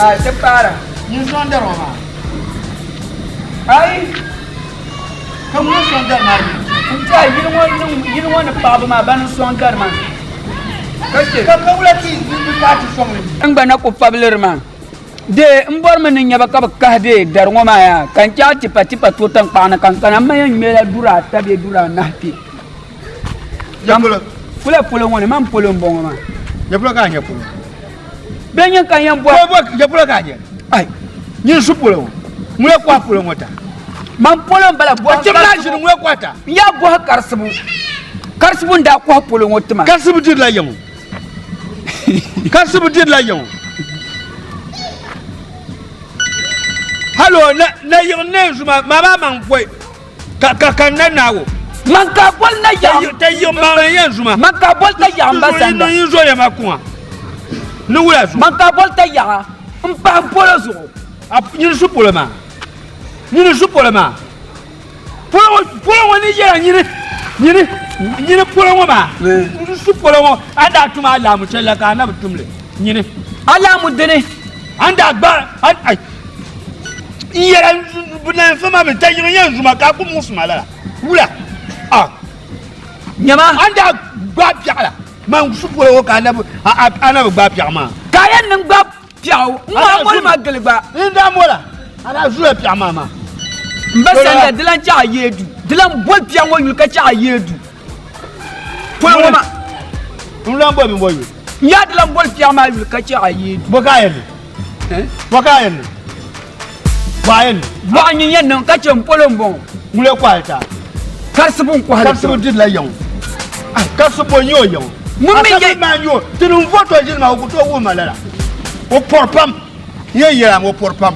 A ti paara. Nyin sɔŋ dari ŋɔ maa. Ayi. Ka ŋun sɔŋ dari maa nyɛ? N tiɛha yili ŋɔ niŋ yili ŋɔ ni paɣaba maa bani n-sɔŋ dari maa. Ka chɛ. Ka ka wula ti bi paai ti sɔŋ li? N gba na ku fabiliri maa. Dee m bɔrimi ni n nya ba ka bɛ kahi dee dari ŋɔ maa yaa ka n chaɣ tipa tipa tooi taŋkpaɣu ni ka n kana m ma yɛn ŋmɛla duri ata bee duri anahi kpe. Ya polo. Kula polo ŋɔ ni man polo m-bɔŋɔ maa. Ya polo ka a nya polo. Bee nyin ka n yɛn bɔhi. Bɔ bɔ ya polo ka a nya. Ai. Nyin su polo ŋɔ. Ŋuna kɔhi polo ŋɔ ta. Man polo m-bala bɔhi. A chibila ʒini ŋuna kɔhi ta. N yaa bɔhi karisibu. Karisibu n-daa kɔhi polo ŋɔ ti ma. Karisibu dirila ya ŋɔ. Karisibu dirila ya ŋɔ. Halo na na yiɣi ne zuma ma maa maŋ pɔi. Ka ka ka na naago. Man ka boli na yaɣim. Ta yiɣi maŋ n yɛn zuma. Man ka boli ta yaɣim ba sanda. Ni zo ya ma kuŋa. Ni wula zuɣu. Man ka boli ta yaɣa n pahi polo zuɣu. A nyini su polo maa. Nyini su polo maa. Polo ŋɔ polo ŋɔ ni yɛla nyini nyini nyini polo ŋɔ maa. N su polo ŋɔ a daa tum alaamu shɛli la ka a na bi tum li nyini. Alaamu dini. A ni daa gba a N yɛla bi na fama mi ta yiŋ yɛn zuma ka a ku muɣisi ma lala wula a Nyama. A ni daa gbaai piɛɣu la man su polo ŋɔ ka a na bi gbaai piɛɣu maa. Ka a yɛn niŋ gbaai piɛɣu n maa moli ma gili gba. N daa mola a daa zula piɛɣu maa maa. M ba sanda di lan chaɣ a yee du di lan boli piɛɣu ŋɔ yuli ka chaɣ a yee du polo ŋɔ maa. N lan boli bini bɔ yuli. N yaa di lan boli piɛɣu maa yuli ka chaɣ a yee du. Bɔ ka a yɛn niŋ? Bɔ ka a yɛn niŋ? Bɔ a yɛn niŋ? Bɔɣu nyin yɛn niŋ ka chɛ m polo m-bɔŋɔ. Ŋuni kɔhili ti a? Karisibu n-kɔhili ti. Karisibu dirila ya ŋɔ. Karisibu bɔ n-nyɛ o ya ŋɔ? Ŋun mi yɛ. maa n-nyɛ o. Ti ni n-vooti o ʒini maa o ku tooi wuhi ma lala. O pɔri pam. N yɛn yɛli a mi o pɔri pam.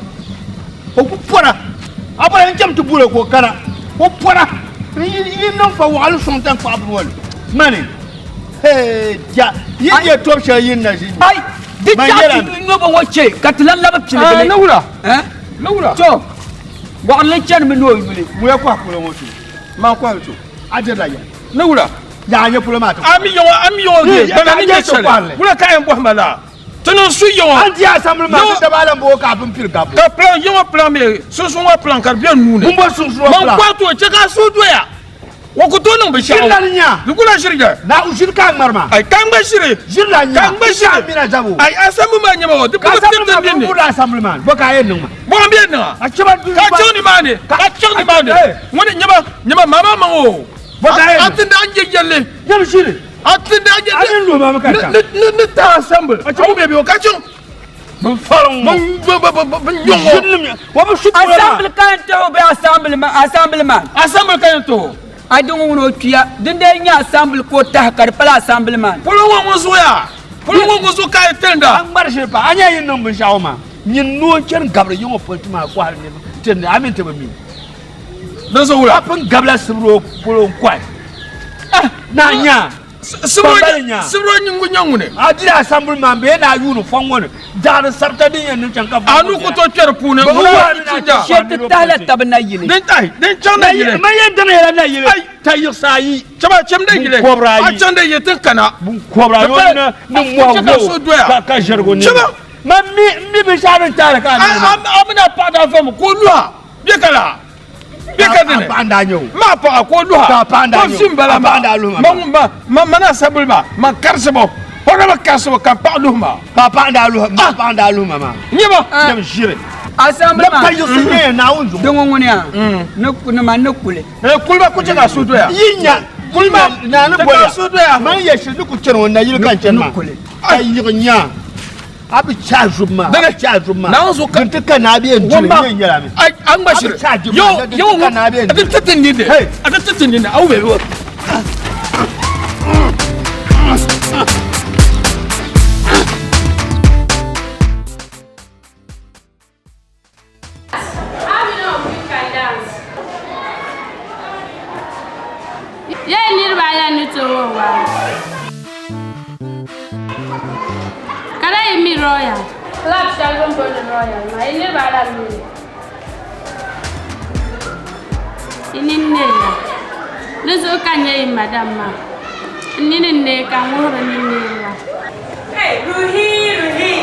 O ku pɔra. A bɔra n cham ti boli o ka o kana. O pɔra. N yi niŋ fa waɣili sɔŋ taŋkpaɣu bini ŋɔ ni. Mani. Hee ja. Yi nyɛ tɔbu shɛli yi ni na ʒi. Ai! Di chaɣ ti nyobo ŋɔ chɛ ka ti lan labi piligi li. Ni wula? Ni wula? To, waɣinli chanimi ni o yuli. Ŋuna kɔhi polo ŋɔ to. Man kɔhili to. A dirila ya. Ni wula? Yaa nyɛ polo maa ti. A mi yɔŋɔ, a mi yɔŋɔ ge, gbana ni nyɛ shɛli. Wula ka a yɛn bɔhi ma laa? Ti niŋ su yɔŋɔ. A ni di asambili maa, ti daba lan booi ka a pun pili gabbu. Ka plan yɔŋɔ plan mi, sunsuun ŋɔ plan ka di be nuu ni. Bɛ ni bɔ sunsuun ŋɔ plan. Man kɔhi to, chɛ ka a suhu doya. O ku tooi niŋ binshɛɣu. Ʒiri la ni nya. Di kula ʒiri jɛ. Na o ʒiri ka a ŋmari maa. Ai ka n gba ʒiri. Ʒiri la nya. Ka n gba ʒiri. Ka mina zabo. Ai asambili maa nyɛma o. Di Ka puhi asambili maa tiriti bɛ ni. buri asambili maa. Bɔ ka a yɛn niŋ maa. Bɔ n bɛ niŋ a. A chɛba du. Ka chaŋ ni maa ni. Ka chaŋ ni maa ni. Ŋuni nyɛma nyɛma maa maa maŋ o. Bɔ ka a yɛn niŋ. A ti daa nyɛ yɛlli. Nyɛm ʒiri. A ti daa nyɛ. A ni luhi ma mi ka chaŋ. Ni ni ni tahi asambili. A chaŋ bɛ bɛ o ka chaŋ. Bin fariŋ ŋɔ. Bin nyɔŋ ŋɔ. Ʒirilim ya. O bi su polo maa. Asambili ka yɛn tahi o bee asambili ma asambili maa. Asambili ka yɛn tahi o. A di ŋɔ ŋuni o kpiya dindali nyɛ asambili ka o tahi ka di pala asambili maa. Polo ŋɔ ŋun zuɣuya. Polo ŋɔ ŋun zuɣu ka a yi tilinda. A ŋmari shili pa a nya yi niŋ binshɛɣu maa nyin noo chani gabiri yiŋɔ polo ti maa kɔhiri niriba tirindi a mini ti bi mi. Din zuɣu wula. A pun gabila sibiri o polo n-kɔhi. Na nya. Sibiro nyingu nyɛ ŋuni? A diri asambili maa bee ni a yuuni fɔŋ ŋɔ ni daɣiri sabita din yɛn niŋ chaŋ ka A nuu ku tooi kpɛri puuni Shee ti tahila tabi nayili. Din tahi, din chaŋ nayili. Man yɛn daŋ yɛla nayili ta yiɣisi ayi. Chɛba chɛm nayili. Bunkɔbiri ayi. A chaŋ nayili ti kana. Bunkɔbiri ayi ni mɔhigu ka ʒirigu ni. Chɛba. Man mi n mi binshɛɣu din tahili ka a niŋ maa. A mini a paɣa daa vami ka o luha bɛ ka laa. Bɛ ka dini. A paɣa n-daa nyɛ o. Ma paɣa ka o luha. Ka a paɣa n-daa nyɛ o. Ko fi m-bala A paɣa n-daa luhi ma. Ma ma ma na asambili maa, ma karisi bo. O na bi karisi bo ka n paɣa luhi ma. Ka a paɣa n-daa luhi ma. A paɣa n-daa luhi ma maa. Nyɛ ba. Nyɛ ʒiri. Asambili maa. Pa yiɣisi nyɛ Naawuni zuɣu. Di ŋɔ ŋuni yaa. Ni ni ma ni kuli. Kuli ba ku chɛ ka a suhu doya. Yi nya. Kuli ba. Naa ni Chɛ ka boli a suhu doya. Man yɛ shiri ni ku chani o nayili ka n chani maa. Ni kuli. Ka yiɣi nya. A bi chɛ a zubu maa, a bi chɛ a zubu maa. Naawuni zuɣu ka. Din ti ka naa bee n-duli Wamba. n yɛn nyɛla mi. Ai, a ŋma shiri. A bi chɛ a dibu Yo, maa, din yo, ti ka naa bee a ti n-duli. ti ti nini. Hey. A ti ti ti nini. A wube bi. Ye niriba ala ni tooi wa waa. Ka lahi yi mi royal. Club shɛli bɛ ni booni royal maa, yi niriba ala mi li. Yi nini neeya. Di zuɣu ka n nyɛ yi madam maa. N nini n-neei ka n ŋuhiri ninneeriba. Hey, Ruhi, Ruhi.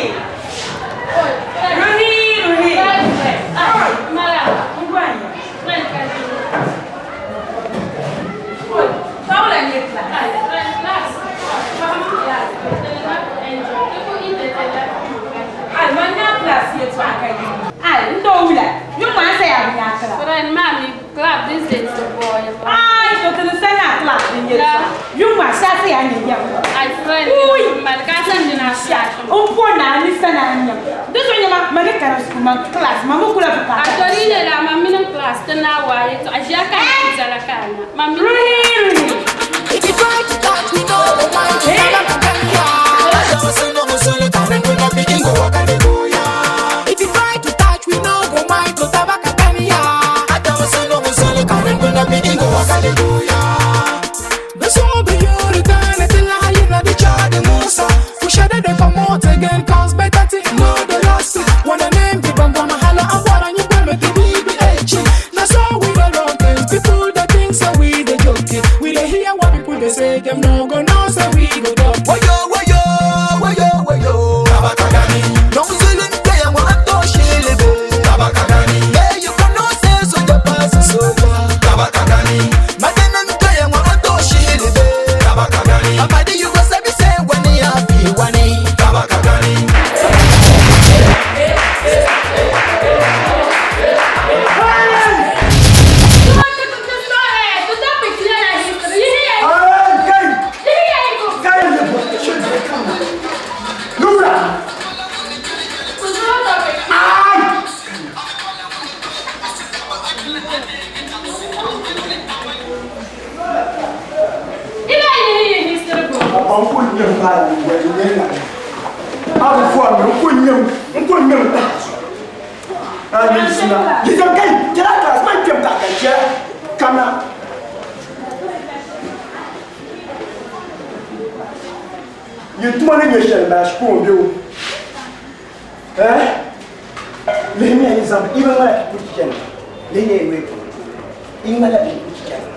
kana shikuru man class ma mi kula bukaata. A to ni ne la man mini n class ti naai waa yɛltɔɣa ʒiya ka a yi zala ka a nya man mini Ruhi If you try to touch me, no go mind. If you try to touch, we no go mind. To tabakatania. The song be Yurikana till I hear the child Musa. We shall they come out again, cause better thing no the last. Wanna name the bamba mahala and what on you with the BBH. Now so we the wrong things, people the things so we the joking. We they hear what people they say, them no go no, so we go talk. Wayo wayo wayo wayo Tabakagani Nonzulun kaya wa atoshilebe Tabakagani Hey you can no say soja pass soja Tabakagani Madenan kaya wa atoshilebe Tabakagani Amadi you go sabi say wani afi wani Tabakagani Yi tuma ni nyɛ shɛli maa shikuru n bɛ o eh lihimiya yi zaŋ i bi ŋmala ti kuli chɛni lihimiya yi weepu i ŋmala ti kuli chɛni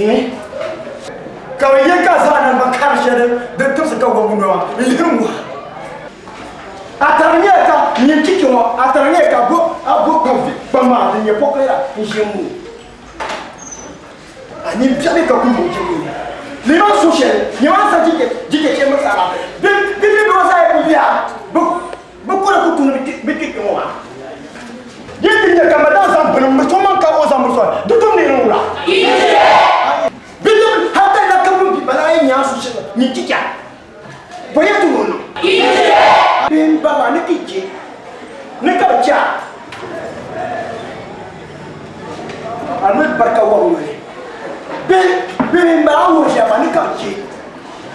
eh ka bi yɛ ka zaa nan ba kari shɛli din timsi ka wɔbu noma n lihiri ŋɔ a tari nyɛla ka nyin chichi ŋɔ a tari nyɛla ka bo a bo kpam maa din nyɛ pɔkili la n ʒi n ŋɔ a nyin biɛli ka kuli bo jɛŋ liman so shɛli nyɛma sa jike shɛli mi saa bi bi bi bi sa yi biya bi bi kɔri ku tuni bi ti ŋɔ maa yi ti nyɛ ka madam zaŋ bini mi so man ka o zaŋ bini sɔrɔ di tum ni wula bi ti hata na ka bi bala yi nyaa so shɛli nyin chicha bo yɛ tu ŋɔ bi n ba maa ni ti je ni ka bi cha a ni barika wɔri ŋɔ bi bi n bala ŋɔ ʒiya maa ni ka bi che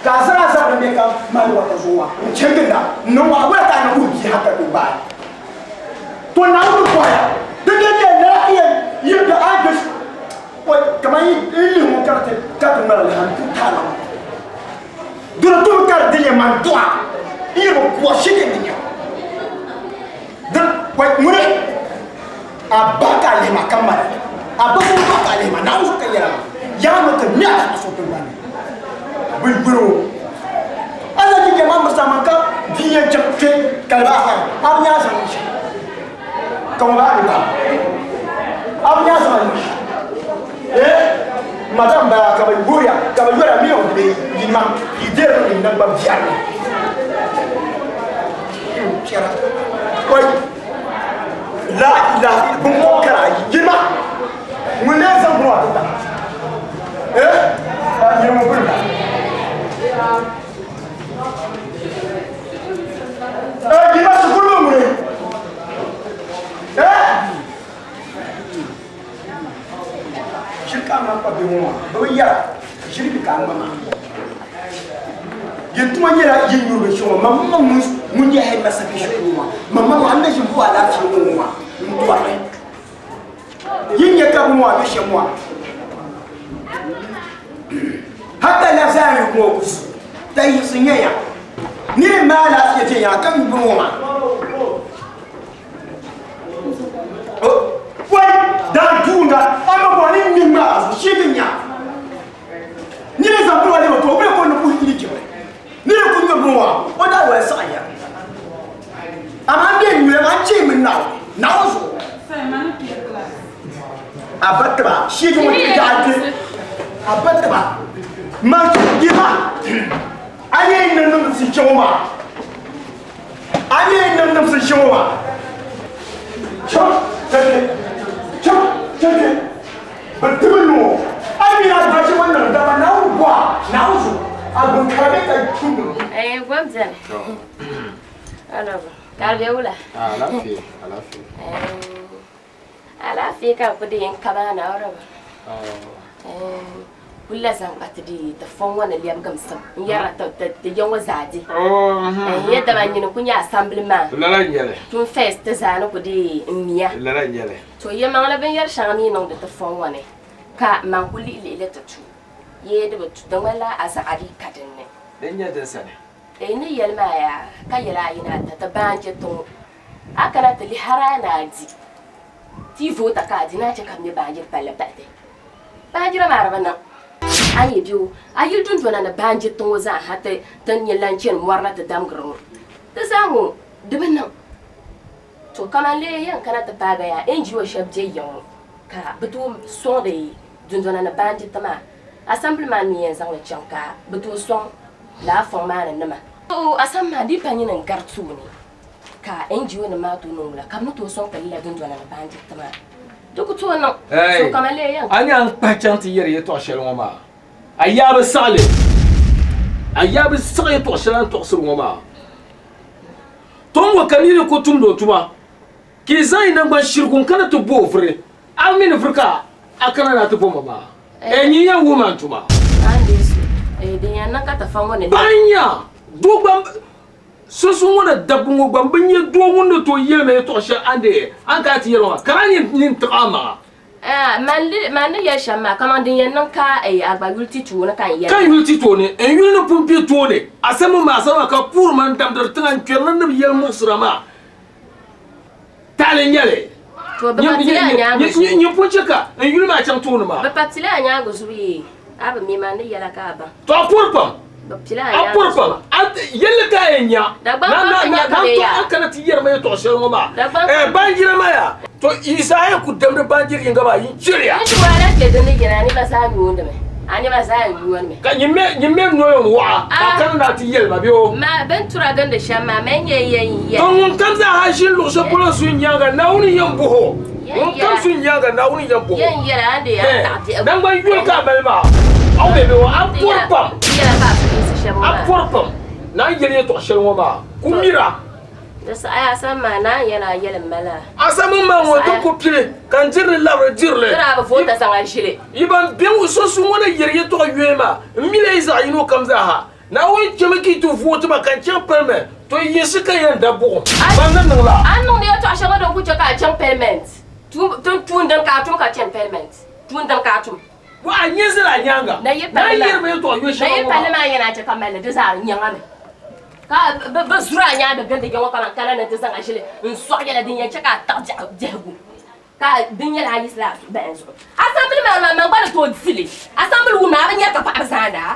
ka a zaŋ a zabiri bɛ ka mali wata zuɣu wa n chɛŋ ginda n niŋ wa a gba ka a ni ku bia haka ka o baai to naawuni bɔhaya di di nyɛ lala ka yɛn yi bi a bi kamani yi lihi ŋɔ ka ti ka ti ŋmala liha n ku taala ŋɔ duna tum ka di nyɛ man duɣa n yɛrɛ kuwa shi di nyɛ di ŋuni a ba ka a lihima ka mali a ba so ba ka a lihima naawuni so ka yɛla maa yaa no ti nya a so tingbani bi yuri o ala ti jama misa man ka bia yɛn chaŋ kpe kaliba ha a bi nyaa zaŋ ʒi ka ŋun baa ni ba a bi nyaa zaŋ ʒi eh madam bala ka bi yuriya ka bi yɔra million dibe yinima yi deeri ni nangban biɛri piɛra oi la ilaha bin kɔŋ kara yinima ŋun lee zaŋ bini wa ti ta eh yinima bini ba eh yinima shikuru mi ŋuni eh shiri ka ŋma kpa bihi ŋɔ maa bi bi yɛra ʒiri bi ka ŋma maa yin tuma nyɛla yin nyuri binshɛŋa ŋɔ mam ma ŋun nyɛ headmaster bɛ shikuru maa mam ma maa n na ʒin bo alaafee ŋɔ maa n dɔrili yin nyɛ ka bini maa bɛ shɛm maa hatta la zaa yi ŋɔ ku su ta yiɣisi nyɛ ya niri maa alaafee viɛnyɛla ka mi bini ŋɔ maa wai daa duunga ama bɔ ni ŋmɛ maa zuɣu shee bi nya niri zaŋ bini wa lebe to o bɛ ko ni kuhi yili jibili niri ku nyuri bini wa o daa wali saɣa ya amaa n bɛ nyuli maa n chee mi naw naw zuɣu a ba tiba shee ŋɔ ti daa di a ba tiba ma yima a yɛn niŋ niŋ si chaŋ maa a yɛn niŋ niŋ si chaŋ maa chaŋ tɛtɛ chaŋ tɛtɛ bi tibi noo a mi a ba chaŋ niŋ dama naawuni bɔa naawuni zuɣu a bin kara bɛ ka tumdi Eh, gwa bɛni. Alaba. Ka di be wula? Alaafee, alaafee. Alaafee ka bi ku di yɛn kama na o raba. Kuli la zaŋ kpa ti di ti fɔŋ ŋɔ ni lɛbigimsim n yɛrila ti ya ŋɔ zaa di. N yɛ dama nyini ku nyɛ asambili maa. Lala n nyɛli. Tun first ti zaa ni ku di n miya. Lala n nyɛli. To yɛmaŋli binyɛri shɛŋa mi niŋdi ti fɔŋ ŋɔ ni ka man ku lihi lihi li ti tu. Yee di bi tu di ŋmanila a zaɣa dii ka dinni. Din nyɛ din sani. N ni yɛli maa yaa ka yɛl a yi ni a ta ti baanji tiŋ a kana ti lihi hal a ni a di ti voota ka a di ni a chɛ ka bɛ me baanjiri palli pahi ti. Baanjira maa di bi niŋ. A ni be o a yili dundɔna ni baanji tiŋ ŋɔ zaa ha ti ti ni lan chani mɔri na ti damgiri ŋɔ. Di zaa ŋɔ di bi niŋ. To kaman lee yɛn kana ti paagi yaa NGO shɛba be ya ŋɔ ka bɛ tooi sɔŋdi dundɔna ni baanjiti maa. Assembly maa mi yɛn zaŋ li chaŋ ka bɛ tooi sɔŋ lala fɔŋ maa ni nima. To Assembly maa di pa nyini n-gari tooni ka NGO nim maa tooi niŋ wula ka bɛ ni tooi sɔŋ ti lala dundɔna ni baanjiti maa. Di ku tooi niŋ. So kaman lee yɛn. A ni a ni kpahi chaŋ ti yɛri yɛtɔɣ shɛli ŋɔ maa, a yaa bi saɣi li. A yaa bi saɣi yɛtɔɣ shɛli a ni tɔɣisiri ŋɔ maa. To n ŋɔ ka niri ku tumdi o tuma, ka yi zaŋ yi naŋgban shirigu n-kana ti bo o vuri, a mi ni vuri ka a kana ni a ti bo ma maa? Ee, nyin yɛn wuhi ma n tuma. Paɣa n-nya doo gba sunsuuni ŋɔ ni dabba ŋɔ gba m-bi nya doo ŋun ni tooi yɛli ma yɛtɔɣ shɛli a ni dee a ni kana ti yɛli ma maa, ka daa nyɛ nini tiɣi a maŋa. Man ni yɛli shɛm maa, kaman din yɛn niŋ ka a gba yuli ti tooni ka n yɛli. Ka n yuli ti tooni, n yuli ni pun be tooni, a sani maa sani maa ka puuri ma n-damdiri tiŋa n-kpɛri ni ni bi yɛli muɣisira maa. Taɣili n-nyɛ li. To bɛ pa tili a nyaaŋa zuɣu. Nyin pun chɛ ka n yuli maa chaŋ tooni maa. Bɛ pa tili a nyaaŋa zuɣu yee, a bi mi man ni yɛla ka a baŋ. To a pɔri pam. Bɛ pili a A nyaaŋa pɔri zuɣu. pam. A yɛlli ka a yɛn nya. Dagbaŋ Na pam na ti na nya ka na bɛ n-to yaa. a kana ti yɛri ma yɛtɔɣ shɛli ŋɔ maa. Dagbaŋ Eh, pam. baanjira maa yaa. To yi zaa yɛn ku damdi baanjiri yiŋga maa, yin chɛriya. N ti waana kpe di ni yɛli a nɛma zaa nyoondimi. A nɛma zaa n-yoonimi. Ka nyin me noya n-wɔɣa, ka a kana ni a ti yɛli ma bee o. Ma bɛ ni tura gindi shɛm maa, man yɛn yɛn yɛli. To ŋunkam zaa ha ʒini luɣ shɛli polo n-su n nyaaŋa, Naawuni yɛn bɔh o. Ŋunkam su n nyaaŋa, Naawuni yɛn bɔh o. Yɛn yɛli a ni di a taɣi biɛhigu. Naŋgban yoli ka a mali maa, a o be bee o? A pɔri pam. Yɛla ka a filinsi shɛba ŋɔ A maa. pɔri pam. Naa yɛli yɛtɔɣ shɛli ŋɔ maa, ku mira. Di saha a sani maa, naa n-yɛli a yɛlim ma laa. A sani maa ŋɔ ti ku pili ka n diri li labiri diri li. Ti daa bi voota zaŋ a ʒili. Yi ban be ŋɔ sunsuuni ŋɔ ni yɛri yɛtɔɣa yɔya maa, m mi la yi zaɣ yino kam zaa ha. Naawuni chɛmi ka yi ti vooti ba ka n chaŋ parliament, to yinsi ka yɛn da buɣim. Ban ni niŋ la. A ni niŋdi yɛtɔɣa shɛŋa din ku chɛ ka a chaŋ parliament, tuun dini ka a tum ka chani parliament? Tuun dini ka a tum? Bɔ a nya zali a nyaaŋa? Na yi Naa yɛri ma yɛtɔɣa yɔ shɛŋa ŋɔ Na yi maa. palli maa yɛn a chɛ ka mali li, di zaa di nyaŋa mi. Ka bɛ zuri a nyaaŋa gindi ya ŋɔ kaman kana ni nti zaŋ a ʒili n-sɔɣi yɛla din yɛn chɛ ka a taɣi biɛhigu, ka di nyɛla a yiɣisila a suhu bahi n zuɣu. Asambili maa maa, man gba ni tooi di li. Asambili wuni maa, a bi nyari ka paɣiba zaanda a?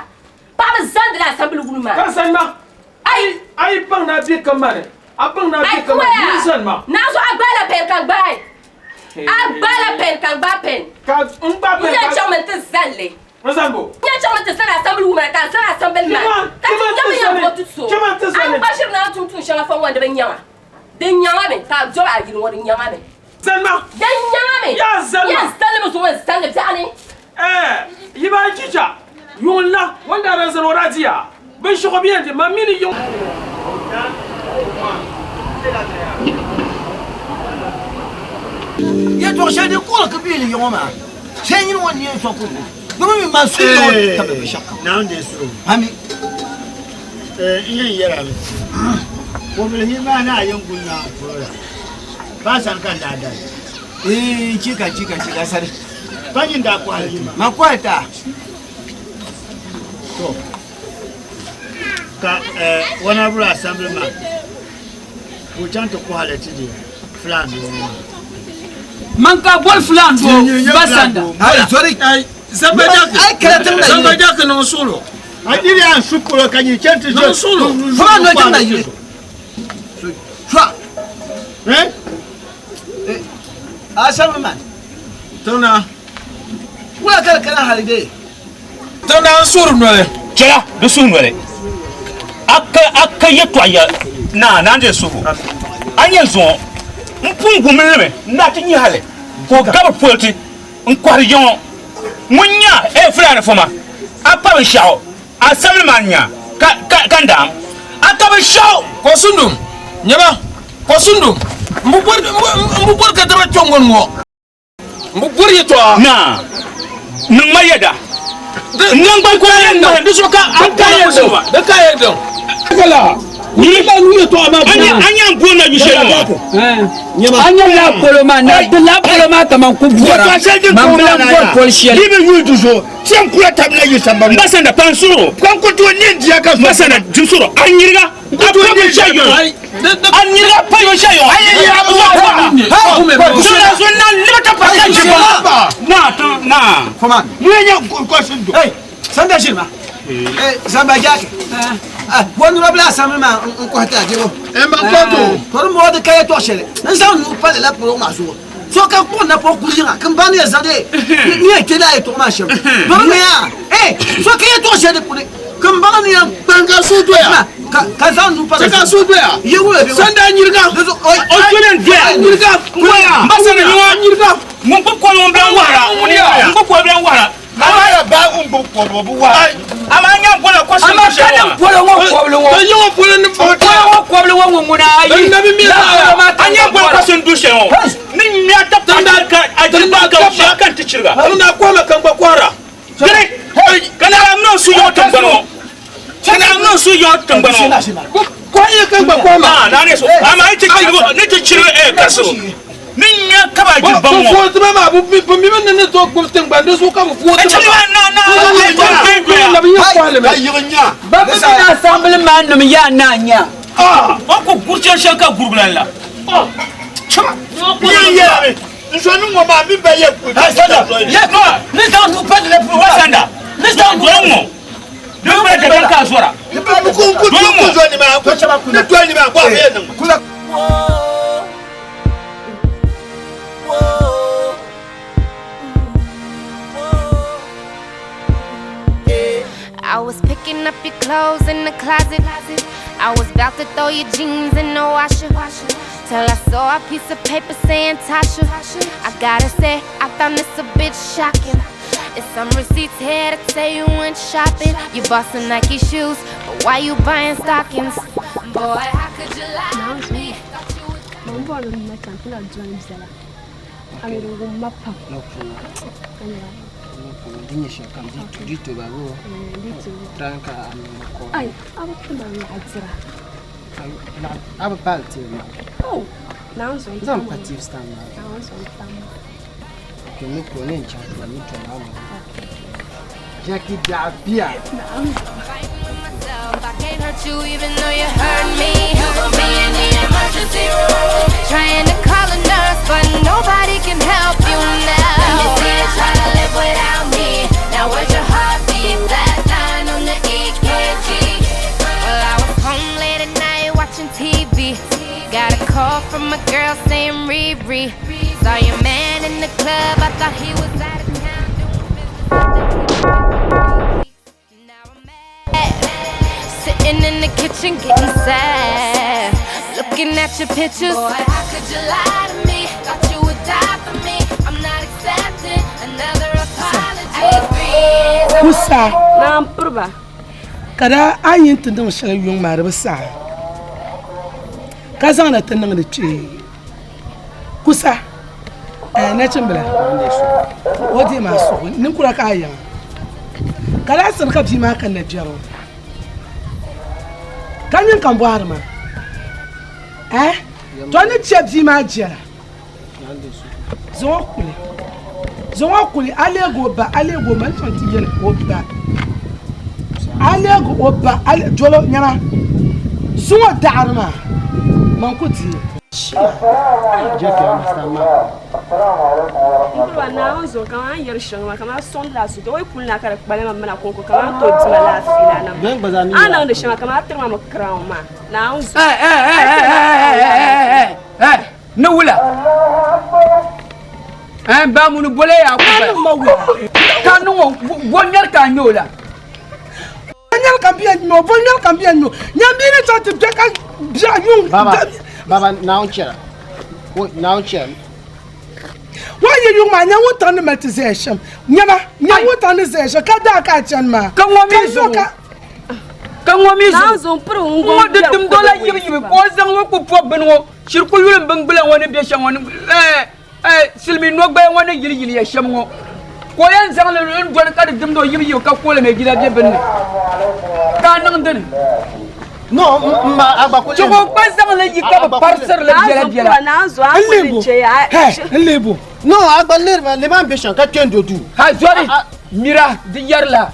Paɣiba zaandila asambili wuni maa. Ka zani ma. Ai! A yi baŋ ni a be ka mani, a baŋ ni a be ka mani, nyin zani ma. Nazuɣu a gbaala pen ka n gbaai. A gbaala pen ka n gbaai pen. Ka n gbaai pen N yɛn ka. chaŋmi nti zali li. N zani bo? N yɛn chaŋmi nti zali asambili wumana ka a zali asambili maa. Chema, Ka ti chema nya nti bɛ yɛn zani. vooti so. Chema nti A zani. ni gba ʒiri ni a tum tuun shɛŋa fɔŋ ŋɔ ni di bi nyaŋ a. Di nyaŋ a mi ka a dɔbi a yili ŋɔ di nyaŋ a mi. Zani ma. Di nyaŋ a mi. Yaa zani ma. N yɛn zali mi zuŋɔ n zali li biɛɣuni. Ɛɛ, yi ba chicha, yuŋ la, ŋun daa daa zani o daa diya binshɛɣu bɛ yɛn di, man mi ni yiŋ. Yɛltɔɣ shɛli din kuɣili ka bɛ li yiŋɔ maa, shɛli nyini ŋɔ ni yɛn sɔŋ kurugu, domi mi man suhu yiŋɔ ka bɛ binshɛɣu kam. Naawuni deei suhigu. Ami. N yɛn yɛl a mi, kɔbilihi maa ni a yɛn guli Naawuni polo la, pa a sani ka n daa dali. Ee, chika, chika, chika sani. Pa nyin daa kɔhi li ma. Man kɔhi ti a. To, ka Honourable Assemblyman ka o chaŋ ti kɔhi li ti di Fulaan doo ŋɔ maa. Man ka boli Fulaan doo ba sanda. Ai, sorry. Ai, Zamba Jaki. Ai, kala tiŋ na yili. Zamba Jaki niŋ suɣulo. A diri a n su polo ka nyin chaŋ ti zo. Niŋ suɣulo. Fulaan doo tiŋ na yili. Sua. Eh? Assemblyman. Tiŋna. Wula ka di kana hali dee? Tiŋna n suhuri noli. Chɛla di suhu noli. A ka a ka yɛtɔɣa ya naa naan deei suhu. A nya zuŋɔ m pun gumli li mi n daa ti nya hali ka o gabi politi n kɔhiri yiŋɔ. Ŋun nya eh Fulani foma a pa binshɛɣu Assemblyman nya ka ka ka n daam a ka binshɛɣu. Ka o sundum nyɛ ba. Kɔsundu, n bi bɔri n bi bɔri ka daba kpɛŋ ŋɔ ni ŋɔ. N bi bɔri yɛtɔɣa. Naa, niŋ ma yɛda. N naŋgban kɔla yɛn ŋmahi di zuɣu ka a ka yɛn niŋ ma. Di ka yɛn niŋ. Kala, ni ba nu yɛtɔɣa maa A nya a nya n booni na yu shɛli ŋɔ. A nya laa polo maa, na di laa polo maa kaman ku bɔra. Yɛtɔɣa shɛli din Man ka o bi maa lan na bɔri yaa. pol shɛli. Di bi yuli du zuɣu, tiɛm kula tabila yi sambani. N ba sanda pa n suhiri o. Ka n ku tooi neen dia ka N ba sanda di suhiri o. A nyiriga a pa binshɛɣu yɔŋɔ. A nyiriga pa binshɛɣu yɔŋɔ. Zona zo na libi ti pa ka ʒi ba. Naa ti naa. Mu yɛn nyɛ kɔsin do. Sanda ʒiri ma. Zamba jaaki. Honorable Assembly man n kɔhi ti a deebo. Man kɔto. To di mɔɔ di ka yɛtɔɣ shɛli n zaŋ nuu pali la polo maa zuɣu. So ka kpuɣi napɔŋ kuli yiŋa ka n baŋ ni yɛn zaŋ di ni yɛn kpe laa yɛtɔɣa maa shɛm. Dɔni mi yaa eh so ka yɛtɔɣ shɛli di puuni ka n baŋ ni yɛn Kpaŋ ka suhu doya. Ka zaŋ nuu pali. Chɛ ka suhu doya. Yi wula bɛ Sanda nyiriga. O doli n doya. Nyiriga. N ba sanda ni ŋɔ. Nyiriga. Ŋun gbubi koli ŋun bilan wahira. Ŋun gbubi koli bilan wahira. Amaa ya baa ŋun gbubi kɔbili o bi wahi. Amaa nya n bola kɔsi Amaa ka niŋ polo ŋɔ kɔbili ŋɔ. Ka nya ŋɔ polo ni Polo ŋɔ kɔbili ŋɔ ŋun ŋuna ayi. N nabi mi Laa polo maa ka A nya n bola bɔra. kɔsi n du shɛli ŋɔ. Ni nya ti pa ka a jiri ba ka shɛli ka n ti chiriga. N na kɔhima ka n gba kɔhira. Diri ka naa niŋ su yɔɣu tiŋgbani ŋɔ. Ka naa niŋ su yɔɣu tiŋgbani ŋɔ. Kɔhi ya ka n gba kɔhima. Naa naa ne so. Amaa ni ti chirigu ni ti chirigi kasigu. Ni nya ka ba jiri baŋ Bɛ ŋɔ. footi ba maa, bɛ mi bi ni ni tooi gbubi tiŋgbani, di zuɣu ka bɛ footi Chiri ba. ba naa naa naa Labi nya kɔhili mi. Ka yiɣi nya. Ba bi mini Assembly man nim yaa naa nya. O ku guri shɛli shɛli ka gurigu lan la. Yɛn yɛra mi. N zo ni ŋɔ maa mi ba yɛ kuli. Ni zaŋ nuu pali la polo maa. Sanda. Ni zaŋ nuu Doli ŋɔ. Doli ŋɔ dabiɛm ka a zɔra. N ku ku ku zo ni maa. Ni doli ni maa bɔ a bɛ yɛn niŋ ma. I was picking up your clothes in the closet. I was about to throw your jeans in the washer. Till I saw a piece of paper saying Tasha. I gotta say, I found this a bit shocking. It's some receipts here to say you went shopping. You bought some Nike shoes, but why you buying stockings? Boy, how could you lie to me? Man bɔri ni na chaŋ ti na doli biɛla a mi di wum ma pam ka nyɛla Di nyɛ shɛli kam di to ba boo try ka a niŋ ko ai a bi ti ma laɣa dira a bi paali tibi maa oh naawuni zuɣu n zaŋ tam pa tibi stand maa naawuni zuɣu n tam ok ni ko ni n chaŋ ti ni to maa Jackie biɛɣu bia I can't hurt you even though you hurt me. You put me in the emergency room. Trying to call a nurse, but nobody can help you now. Let me see you try to live without me. Now where's your heartbeat? Flatline on the EKG. Well, I was home late at night watching TV. Got a call from a girl saying Riri. Saw your man in the club. I thought he was out of town doing business. Now I'm mad. Sitting in the kitchen getting sad. Looking at your pictures. Boy, how could you lie to me? Thought you would die for me. I'm not accepting another apology. Kusa. Naa n piri ba. Ka daa a yi ti niŋ shɛli yuŋ maa di bi saɣi ka zaŋdi ti niŋdi kpee kusa nachimbila o deei maa suhu ninkura ka a yiŋa ka daa sini ka bia maa kanna biɛri o ka nyin ka n bɔhiri maa to ni chɛ bia maa jɛra zaŋ o kuli zaŋ o kuli a leegi o ba a leegi o ma n chaŋ ti yɛli o ba a leegi o ba dolo nyɛma zaŋ o daɣari maa man ku di N Naawuni zuɣu kaman a ni yɛri shɛŋa maa kaman a sɔŋdila a suhu o yi kuli na ka di kpali ma mina kɔŋko kaman a ni tooi di ma laafee laa niŋ a ni niŋdi shɛŋa kaman a tiri ma mi crown maa Naawuni zuɣu. Ni wula ba muni bole ya ku ba ka niŋ o bo ŋmɛri ka a ŋmɛ o la ŋmɛri ka bia ŋmɛ o bo ŋmɛri ka bia ŋmɛ o nyambii ni chaŋ ti kpe ka bia yuŋ Baba, baba Naawuni chɛra Naawuni chɛra o yi yuŋ maa nya wuntaŋ ni mali ti zaya shɛm nyama nya wuntaŋ ni zaya shɛm ka daa ka a chani maa ka ŋɔ mi zuɣu ka ŋɔ mi zuɣu ŋɔ di dimdo la yibi yibi ka o zaŋ ŋɔ ku pɔbi bini ŋɔ Shiri ku yuli m bingbila ŋɔ ni be shɛm ŋɔ ni silimiin nɔgbaya ŋɔ ni yili yiliya shɛm ŋɔ ka o yɛn zaŋ li n-dɔni ka di dimdi o yibiyibi ka kooli mi jila be bini ni ka a niŋ dini. No, m ma a gba kuli. Chɛ ka o gba zaŋ li yi ka bi parisiri li biɛla biɛla. N leebo. No, a gba lihiri ma, lema m-be shɛm ka kpe n-do duu. Ha zɔri mira di yɛrila.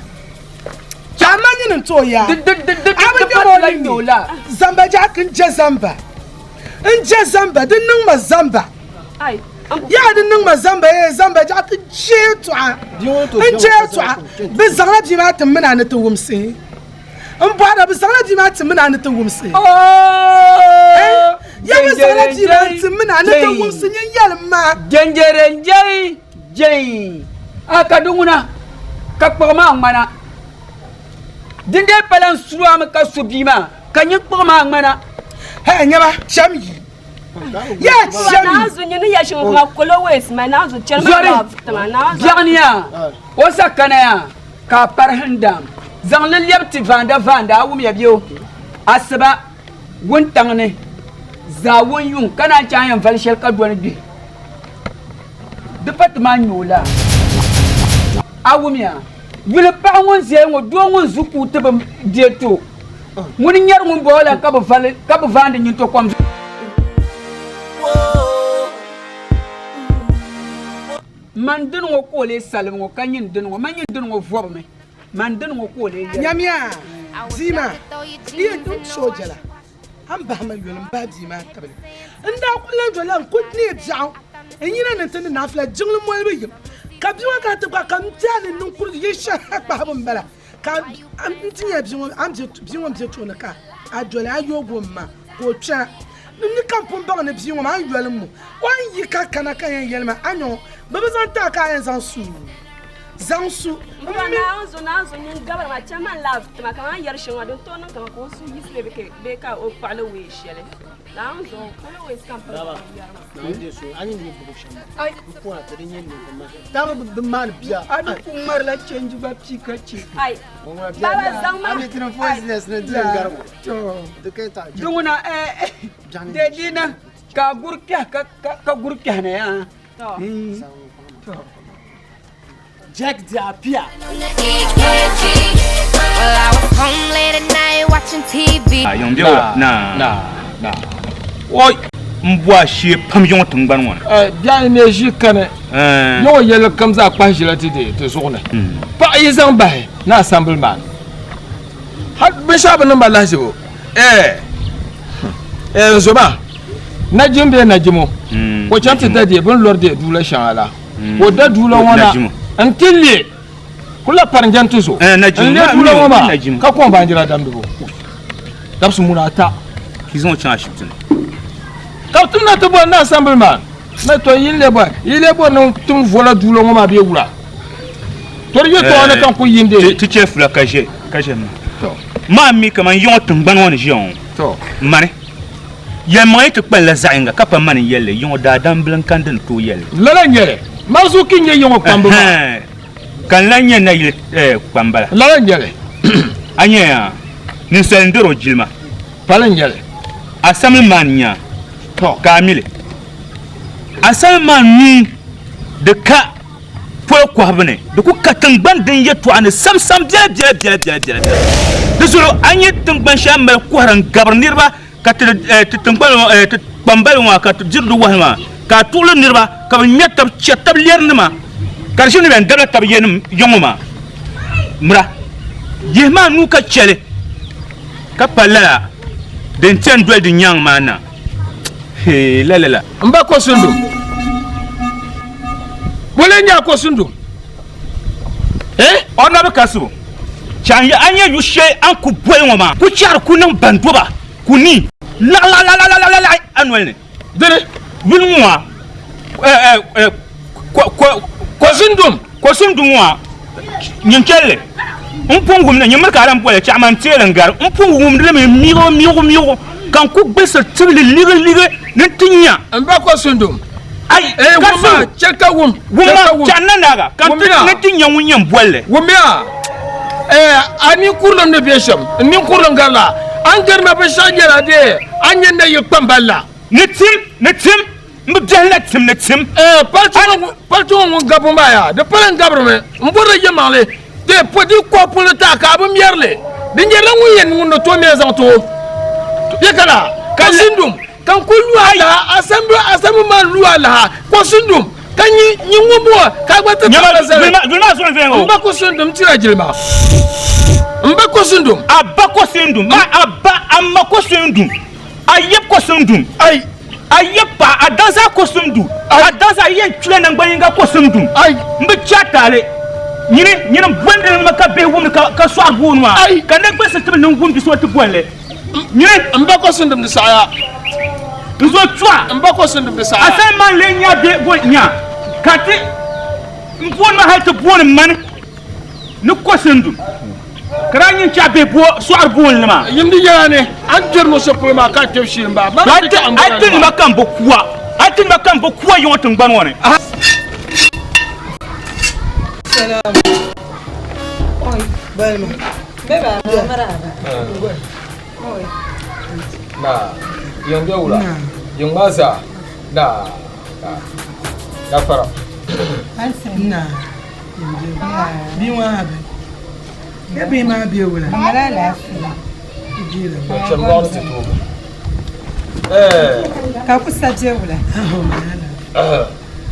Ka a ma nyini n-ti o yaa. Di di di di A bi di nyɛ ma o patila ni nyɛ o la. Zamba Jack n je zamba. N je zamba di niŋ ma zamba. Yaa di niŋ ma zamba ee zamba Jack je yɛltɔɣa. N je yɛltɔɣa. Bɛ zaŋla bia maa ti mini a ni ti wumsi. N bɔhira bɛ zaŋla bia maa ti mini a ni ti wumsi. Ya bɛ zaŋla bia maa ti mini a ni ti wumsi nyin yɛlim ma. Jɛnjɛrɛnjɛi jɛi a ka di ŋuna ka kpuɣi maa ŋmana. Dindee pala n su a mi ka su bia maa ka nyin kpuɣi maa ŋmana. Hɛi nyɛba cham yi. Yaa cham yi. Zɔri biɛɣuni yaa o sa kana yaa ka a parihi n daam zaŋ li lɛbi ti vaanda vaanda a wumya bɛ o asiba wuntaŋ ni zaawun yuŋ ka naan chɛ a yɛn vali shɛli ka doli gbihi di pa ti maa nyɛ o la a wumya yuli paɣa ŋun ʒɛya ŋɔ doo ŋun zu kuui ti bi deei ti o ŋuni nyɛri ŋun bɔŋɔ la ka bi vaandi nyinto kom Man dini ŋɔ ka o lee salim ŋɔ ka nyin dini ŋɔ, man nyin dini ŋɔ vɔbimi, man dini ŋɔ ka o lee yɛli. Nyamiya, bia maa yi yɛn niŋ soojala, a ni bahi ma yoli m-bahi bia maa tibili. N daa kul lan dolila n kul neei biɛɣu n-yina ni nti ni naafila jiŋli molibu yim, ka bia maa kana ti gbaai ka m biɛhi ni ninkurigi yili shɛli ha kpahibu m-bala, ka n ti nya bia ŋɔ m-be tooni ka a doli a yoog o m-ma ka o kpɛna. N ni ka m pun baŋ ni bia ŋɔ maa n yoli m-mo, o ni yi ka kana ka yɛn yɛli ma, A nya ŋɔ, bɛ bi zaŋ ti a ka a yɛn zaŋ su? Zaŋ su. M ba Naanzu Naanzu nyin gabiri ma chɛ ma n-lahi tima kaman yɛri shɛŋa din tooi niŋ kaman ka o suhu yiɣisi bee ka o kpuɣili weei shɛli. Naanzu kuli weei ka m piri ka o yɛri ma. A ni ku ŋmarila chenji gba pii ka che. Ai, baba zaŋ ma. Di ŋuna dee dina ka a guri kpɛhi ka guri kpɛhi na yaa. Jack Diapia. Well, I was home late at night watching TV. Yiŋ bɛ wula na na na oi n bo a shee pam yiŋ tingbani ŋɔ ni. Biɛni ne ʒi kani yiŋ yɛlli kam zaa kpahi ʒila ti deei ti zuɣu ni paɣa yi zaŋ bahi ni asambili maa ni hali binshɛɣu bi niŋ ba lahizibu ɛɛ n zo maa najim bee najimo ka o chaŋ ti da deei bɛ ni lɔri deei duula shɛŋa la ka o da duula ŋɔ na n-ti le kuli la parinjani ti zo n-le duula ŋɔ maa ka kɔŋ baanjira damdibu dabisi muna ata Ki zaŋ o chaŋ ashibiti ni. Ka bɛ timna ti bɔri ni asambili maa ni to yi le bɔri yi le bɔri ni tim vola duula ŋɔ maa bee wula to di yɛtɔɣa ni ka n kuli yindi. Ti chɛ fula ka ʒe ka ʒe maa. Maa mi kaman yiŋɔ tiŋgbani ŋɔ ni ʒiya ŋɔ mani yɛlimaŋli yi ti kpalinla zaɣ yiŋga ka pa mani n-yɛli li yiŋɔ daadam bila n-kani di ni tooi yɛli li. Lala n-nyɛ li. Marzuki n-nyɛ yiŋɔ kpamba maa. Ka n lan nyɛ nayili kpambala. Lala n-nyɛ li. A nya yaa, ninsal n-dɔr o jilima. Pali n-nyɛ li. A samli maa n-nya ka a mi li. A samli maa nuu di ka polo kɔhibu ni, di ku ka tiŋgbani din yɛtɔɣa ni samsam biɛla biɛla biɛla biɛla biɛla biɛla. Di zuɣu a nya tiŋgbani shɛli a ni mali kɔhiri n-gabiri niriba ka ti ti tiŋgbani ŋɔ ti kpambali ŋɔ ka ti diri di wahu maa ka a tuɣili niriba ka bɛ ŋmɛri tab chɛri tab lɛrinima ka di ʒini ni bɛn dabila tab yɛnim ya ŋɔ maa mira yihi maa nuu ka chɛli ka pa lala din chani doli di nyaŋ maa na hee lalala. M ba Kosundu, boli n-nyɛ a Kosundu? Eh? O nabi kasibu, chaŋ ya a nya yu shɛli a ni ku boli ŋɔ maa, ku chɛri ku niŋ bandoba ku ni laɣilaɣilaɣilaɣi a noli ni. Dini? Yuli ŋɔ maa, Kosundum. Kosundum ŋɔ maa, nyin chɛli li, m pun wum ni nyin miri ka a lan boli li, chaɣima n-teei li n-gari, m pun wumdi li mi miɣu miɣu miɣu ka n ku gbilisi tibili ligiligi ni n ti nya. M ba Kosundum. Ai, Eh, ka wumma, so. chɛ ka wum, Wumma, chɛ ka wum. chaɣ n na naaga, ka n ti Wummiya. ni ti nya ŋun yɛn boli li. Wummiya, eh, a ninkurilim ni be shɛm, n ninkurilim garila. A ni gari ma binshɛɣu nyɛla dee a ni nyɛ nayili kpambal la. Ni tim, ni tim, m bi biɛhi la tim, ni tim. Paliti ŋɔ ŋun gabi maa yaa, di pala n gabirimi, m bɔrila yɛlimaŋli, di po di kɔhi puli tahi ka a bi mɛri li, di nyɛrila ŋun yɛn ŋun ni tooi mɛri zaŋ ti o. Bɛ kana ka sindum ka n kuli lu a laha, asambi maa lu a laha, ko sindum ka nyi nyi ŋun bɔŋɔ ka a gba ti taɣila zali. Duli maa zuɣu n viɛŋ o. M ba ko sindum tira jilima. M ba ko sindum. A ba ko sindum. Ma a ba a ma ko sindum. A yab ko sindum. Ai. A yab paɣa a daŋ zaa ko simdu. A daŋ zaa yɛn kpila naŋgban yinga ko simdu. Ai. M bi chɛ a taali. Nyini nyini m bolindi li mi ka bihi wumdi ka ka sɔɣiri booni maa. Ai. Ka naŋgbansi tibili ni n wumdi so ti bolli. Nyini. M ba ko sindum di saɣiya. N zo chɔɣa. M ba ko sindum di saɣiya. A sani maa n-lee nya bɛ bo nya ka ti m booni ma hali ti booni mani ni ko sindum. Ka daa nyin chɛ a bihi bo sɔɣiri booni li maa. Yim di yɛla ni a ni kpɛri luɣ shɛli polo maa ka a kpɛbu shee m-bala. A ti nima ka m bi kuwa, a ti nima ka m bi kuwa yiŋɔ tiŋgbani ŋɔ ni. Salaam. Balima. Na, yiŋ bɛ wula? Yiŋ maa zaa? Na, na, gafara. Na, bia maa bɛ. Ya bihi maa bɛ wula? Chɛm lɔɣu ti toogi. Ka ku sa bɛ wula?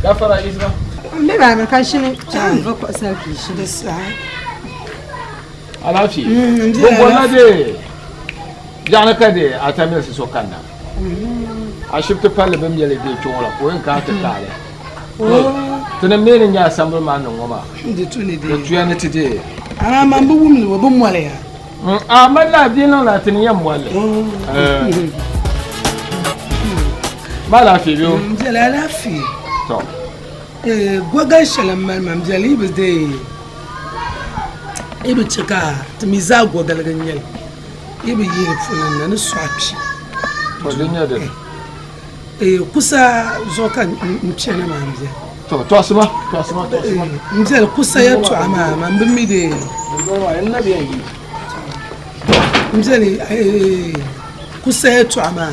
Gafara Isma. N bɛ maa mi ka ʒini chaŋ n va kuɣu sani ka yi ʒini. Alaafee. Bin bɔrila dee biɛɣuni ka dee atamilisi so kanna. Ashibiti palli bɛ mɛli dee kpe ŋɔ la ka o yɛn kana ti kaali. Ti ni mi ni nyɛ asambili maa ni ŋɔ maa. Di tu ni dee. Di tuya ni ti dee. Amaa man bi wumli o bi moliya. A mali la bia niŋ la ti ni yɛn moli. Ma alaafee bɛ o. N biɛla alaafee. Tɔ. Gogal shɛli m mali maa n biɛla yi bi dee. Yi bi chɛ ka ti mi zaa gogaligi n-nyɛ li, yi bi yihi li puuni na ni sɔɣi kpi. To di nyɛ dini? Ee, kusa zuɣu ka n chani maa m-beni. To tɔɣisima, tɔɣisima, tɔɣisima. M beni kusa yɛltɔɣa maa, man bi mi di. N na bi yɛn yi. M beni ee, kusa yɛltɔɣa maa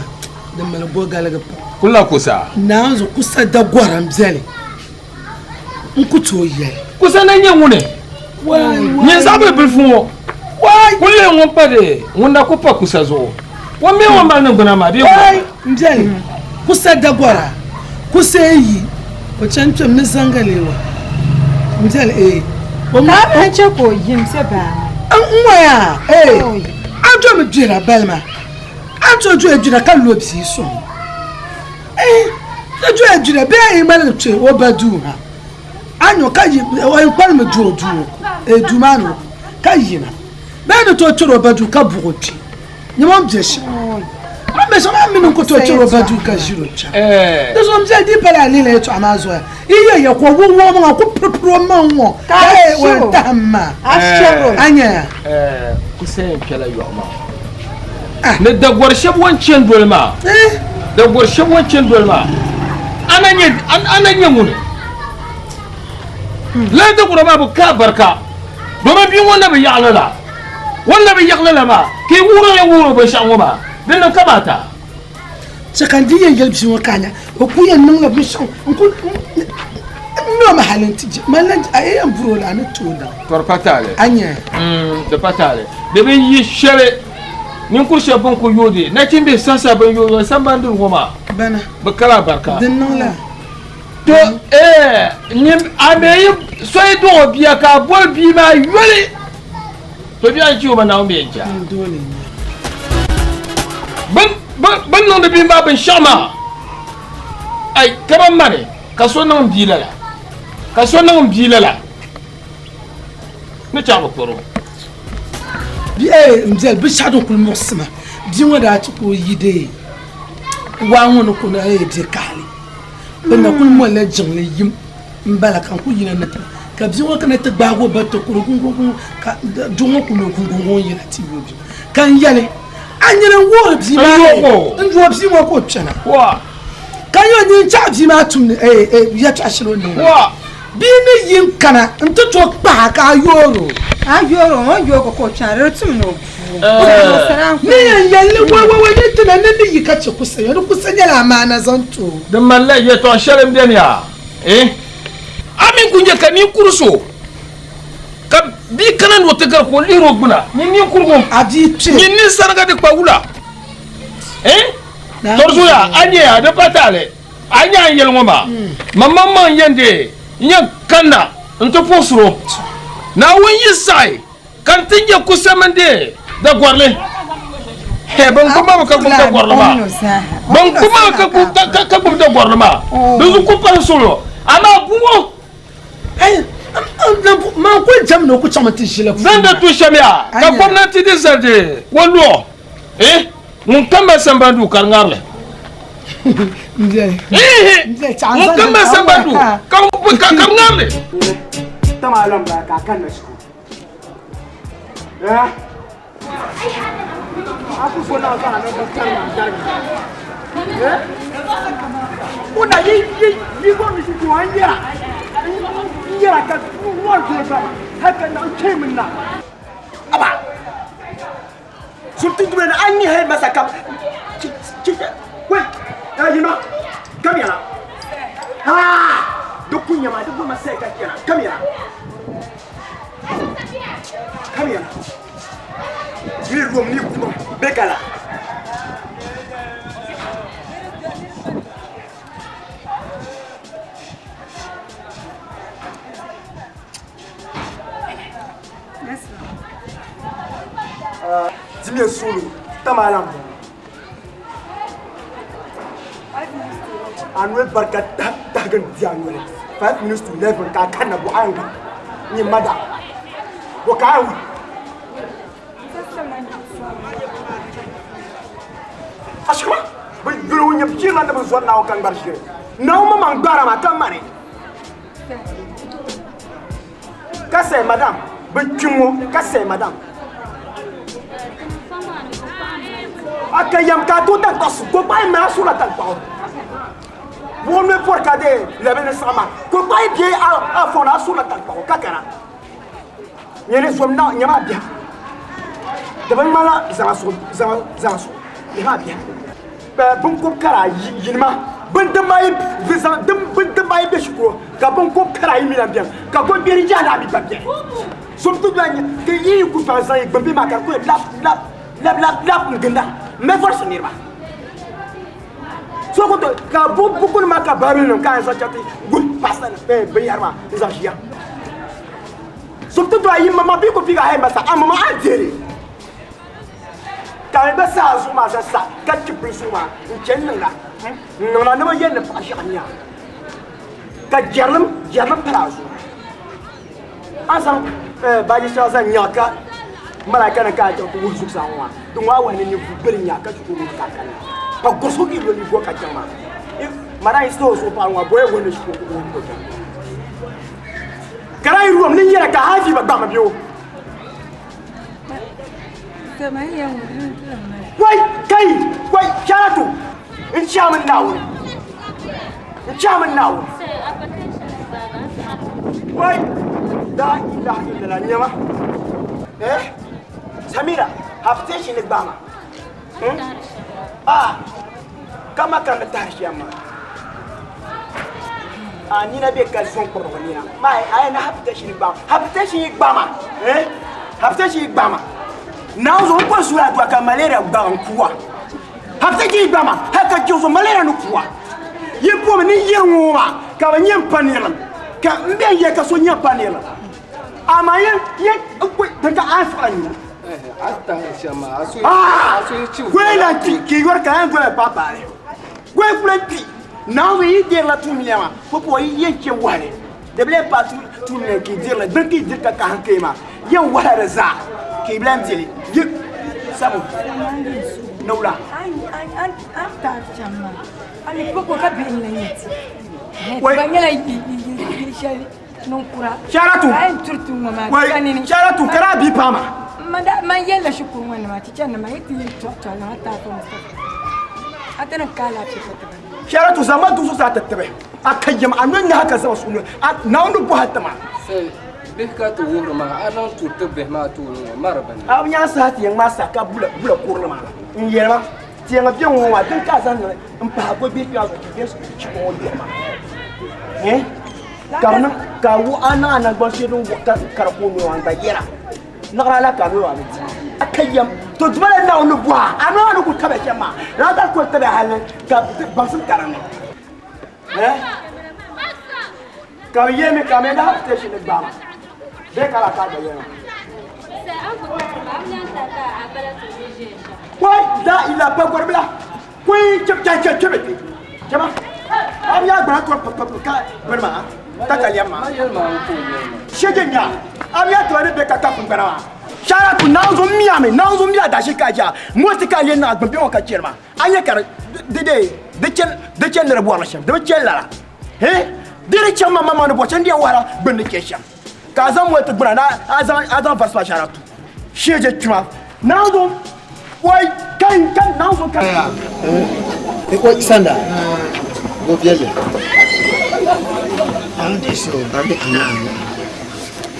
di mali gogaligi pam. Kulila kusa? Naanzu kusa dagɔra m-beni. N ku tooi yɛli. Kusa na nyɛ ŋuni? Nyin zaɣ bili bilifu ŋɔ kul leei ŋun pa di ŋun na ku pa kusa zuɣu. O mi o mali niŋgbuna maa bee ŋuna? M biɛli, kusa dagɔra, kusa yi o chani kpɛm ni zaŋgaleewa. M biɛli ee. Ka a bahi chɛ ka o yi m-be baa maa. N ŋɔya ee, a domi gbira balima, a ni tooi doya gbira ka lo bia sɔŋ. Eh, ti doya jira bee a yi ŋmaligi kpe o ba duu ha, a nyo ka yi o yɛn kpalimi du o duu eh, duu maa ni o ka yina bee ni tooi kpɛri o ba duu ka buɣi o kpe nyama o ni bɛ shɛm o ni bɛ shɛm a mi ni ku tooi kpɛri o ba duu ka ʒiri o kpɛra di zuɣu n biɛli di pala a lihila yɛltɔɣa maa zuɣu yi yɛ ya ka o wuɣi o maŋa ku piripiri o maŋ ŋɔ ka o yɛn tahim maa a nyaya Kusa yɛn kpɛla yɔɣu maa. Ni dagɔri shɛba ŋɔ chani doli maa, dagɔri shɛba ŋɔ chani doli maa, a na nyɛ, a na nyɛ ŋuni? Lala dagɔra maa bi ka barika, domin bia ŋɔ na bi yaɣi lala. O ni na bi yaɣi lala maa, ka yi wuhiri o yɛn wuhiri o binshɛɣu ŋɔ maa, di niŋ kamaata. Chɛ ka n di yɛn yɛli bia ŋɔ ka a nya o ku yɛn niŋla binshɛɣu n ku n mi hali nti je man la a yɛn buri o la a ni tooi niŋ. To di pa taali. A nya. Di pa taali. Di bi yi shɛli ninkuri shɛba bɛn ku yooi nachimbihi sansa bɛn yooi yooi sambani duri ŋɔ maa. Bana. Bɛ kala barika. Di niŋ la. To ee nyim a mi yi so yi dɔɣi o bia ka a boli bia maa yoli to bia n-chɛ o ma Naawuni mi yɛn chɛ a. Bɛ ni niŋdi bia maa binshɛɣu maa ai kaman mani ka so niŋ m bia lala ka so niŋ m bia lala ni chaɣ bi kɔr o. Bia n biɛli binshɛɣu din kuli muɣisi ma bia ŋɔ daa ti ku yi dee waa ŋɔ ni ku na bɛ kahili bɛ na kuli molila jiŋli yim n bala ka n ku yina ni ka bia ŋɔ kana ti gbaagi o ba takoro guŋguŋ ka doo ŋɔ ku lo guŋguŋ yina ti yo bia ka n yɛli a nyini n wuhiri bia maa n yo bia ŋɔ ka o kpɛna ka yɛ nyin chaɣ bia maa tumdi yɛtɔɣa shɛli o niŋ bia ni yi n kana n ti tooi kpaha ka a yoori o a yoori o o ni yooi ka o kpɛna di tum ni o bu. Ni yɛn yɛli ni wawawai ni ti na ni ni yi ka chɛ kusa yɔ, ni kusa nyɛla amaana zaŋ ti o. Di malila yɛtɔɣ shɛli m-beni yaa, eh? A mi ku nya ka ninkuri so ka bia kana ni o ti gari ka o lihiri o gbuna, nyin ninkurigu, nyin ninsariga di kpa wula, eh? Tɔrizuya, a nya ya, di pa taali. A nya n yɛli ŋɔ maa, man maŋmaŋ n-yɛn deei n-yɛn kanna nti puɣisir o. Naawuni yi saɣi ka n ti nya kusa mini di dagɔrili. Hɛ, bɛn gbubi ma mi ka gbubi dagɔrili maa. Bɛn gbubi ma mi ka gbubi dagɔrili maa. Di zuɣu ku pahi suɣilo, amaa bu ŋɔ. Man kul jɛm ni o ku chaŋmi ti ʒili puuni. Zaŋ di tu shɛm yaa, ka gomnanti di zali di o luɣ. Eh, ŋun kam mali sambani duu ka di ŋari li. Ŋun kam mali sambani duu ka di ŋari li. Tama alam la ka kan na shikuru. Eh? Aku fo na ka na ka kan na dargi. Eh? Una yi yi yi go ni shikuru an yera. Yera ka won ke ba. Haka na ke min na. Aba. Surtout dumɛn an ni hɛ masa kam wai ya yi ma kam yana ha duk kunya ma duk ma sai ka kira kam yana kam yana ni rom ni kuma bekala Dimi solo tamala m bɔŋɔ a noli barika tahigi n di a noli 10:55 ka a kanna bɔ a yɛn nyɛ mada bɔ ka a yɛn ashima bi yuli ŋun nyɛ piirila ni bi zɔri naawuni ka ŋmari ʒiri naawuni maŋmaŋ gbaara maa ka mani Ka say madam, bi kpi ŋɔ ka say madam. A ka yam ka a tooi tankpaɣu su kokpaɣu yi maa sula tankpaɣu. Buɣum mi pɔri ka dee lɛbi ni siɣi maa kokpaɣu yi bɛ a fɔŋ a sula tankpaɣu ka kana. Nyɛ ni zom na nyɛ maa biha. Di bi ŋmanila zaŋa suɣu zaŋa zaŋa suɣu nyɛ maa biha. Binkob kara ayi yinima bindibba ayi bi zaŋ bindibba ayi bɛ shikuru ka binkob kara ayi mi lahi bɛni ka gogberi yaha mi gba bɛni so bi ti lahi nya ka yi yi ku zaŋ zaŋ yi gbambihi maa ka di ku lab lab lab lab lab n ginda m mali vɔrisi niriba so ku tooi ka buku nim maa ka baabuli nim ka a zaŋ chaŋ ti guhi paɣasa nim binyahari maa n zaŋ ʒiya so bi ti tooi yi ma bia ku piigi a masa a ma a deeri Ka n gba sa a zuɣu maa zaŋ sa ka chib bini zuɣu maa n-chɛ n-niŋda n-niŋda ni bɛ yɛli ni paɣ ʒiɛɣu n-nyɛ a, ka jɛrilim jɛrilim pali a zuɣu. A zaŋ baaji shɛŋa zaŋ nyaɣi ka malaika ni ka a chaŋ ti wuhi zuɣusaa ŋɔ maa, di ŋɔ a wuhi ni ninvuɣ biɛli n-nyɛ a ka chɛ ka o wuhi ka a kanna. Ka gɔrisigu yi lo ni go ka chaŋ maa, ma daa yi sa o zuɣu paɣili ŋɔ, bɔya wuhi ni shikuru ka o wuhi ka o chaŋ. Ka daa yi rom ni n yɛra ka haafi ba gbaɣima bɛ o. Wai kai wai sharatu n chamin Naawuni n chamin Naawuni wai la ilaha illallah nyɛma eh Samira hypertension ni gbaama hmm? ah kama kan di tahiri shɛm maa a nina bɛ ka zɔn kpurigu nina maa a yɛn na hypertension gbaama hypertension yi gbaama eh hypertension yi gbaama naawuni zuɣu n kɔri suura adua ka malaria gbaagi n kuwa hypertension yi gbaama hali ka jiŋ zuɣu malaria ni kuwa yi bomi ni yiri ŋɔ maa ka bi nyɛ n pa nirilim ka n bɛ n yɛ ka so nyɛ n pa nirilim amaa yɛn yɛn din ka a fiɣila nina goyi lan kpi ka yɔri ka yɛn dola pa paali goyi ku lan kpi naawuni yi deerila tuumia maa popo yi yɛn chɛ wahali di bi lee pa tuumia ka yi dirili din ka yi diri ka kahi kee maa yɛn wahala di zaa ka yi bi lan dili yi sabu nawula Sharatu wai Sharatu kara bi paama man yɛlila shikuru ŋɔ nima chicha nima yi ti yi tɔɣa na ta fɔ a ti ni ka alaafee ka ti ba Sharatu zaŋma du zuɣusaa ti tibi a ka yɛm a no nyaha ka zama suhu a naawuni bɔha tima. Bihi ka ti wuhiri maa, a niŋ turi ti bihi maa tooni ŋɔ, mari bini. A bi nyaŋ saha ti yɛn ŋmaa sa ka bula bula kurili maa la. N yɛli ma, ti yɛn bɛ ŋɔ maa din ka a zaŋ niŋ n pahi a bihi kpɛma zuɣu ti bɛ shikuru ŋɔ yɔri maa. Eh? Ka bi niŋ ka a wuɣi a niŋ a naŋgbani shɛli din wuɣi ka ka di ka o noli maa n gba yɛra. Liɣiri a la ka a noli maa bi di. A ka yɛm to duma la Naawuni ni bɔha a noli maa ni kuli tabiya shɛm maa lala ka di kuli tabiya hali ka baŋsim ka di ni. Eh? Ka bi yɛmi ka mi daa station ni gbaama bee ka la ka gba yɛma. Koi la ila pa goribila koi chɛ chɛ chɛ chɛ bɛ chɛma a bi yaa gbana tor pa pa ka bini maa ta ka lɛm maa shɛjɛ nya a bi yaa tiba ni bɛ ka ka kun gbana maa shara ku naanzu miya mi naanzu miya dashi ka ja moti ka lɛ na gbin bɛ ŋɔ ka chɛri maa a nyɛ ka di di di chɛn di chɛn ni di bɔrili shɛm di bi chɛn lala he di di chaŋ ma ma ni bɔri shɛm di yɛn wahala gbunni chɛ shɛm ka a zaŋ moli ti gbuna na a zaŋ a zaŋ varisi maa shɛhira tu shee je kpima naanzu wai kai kai naanzu kai Oi, sanda. Go viɛlli.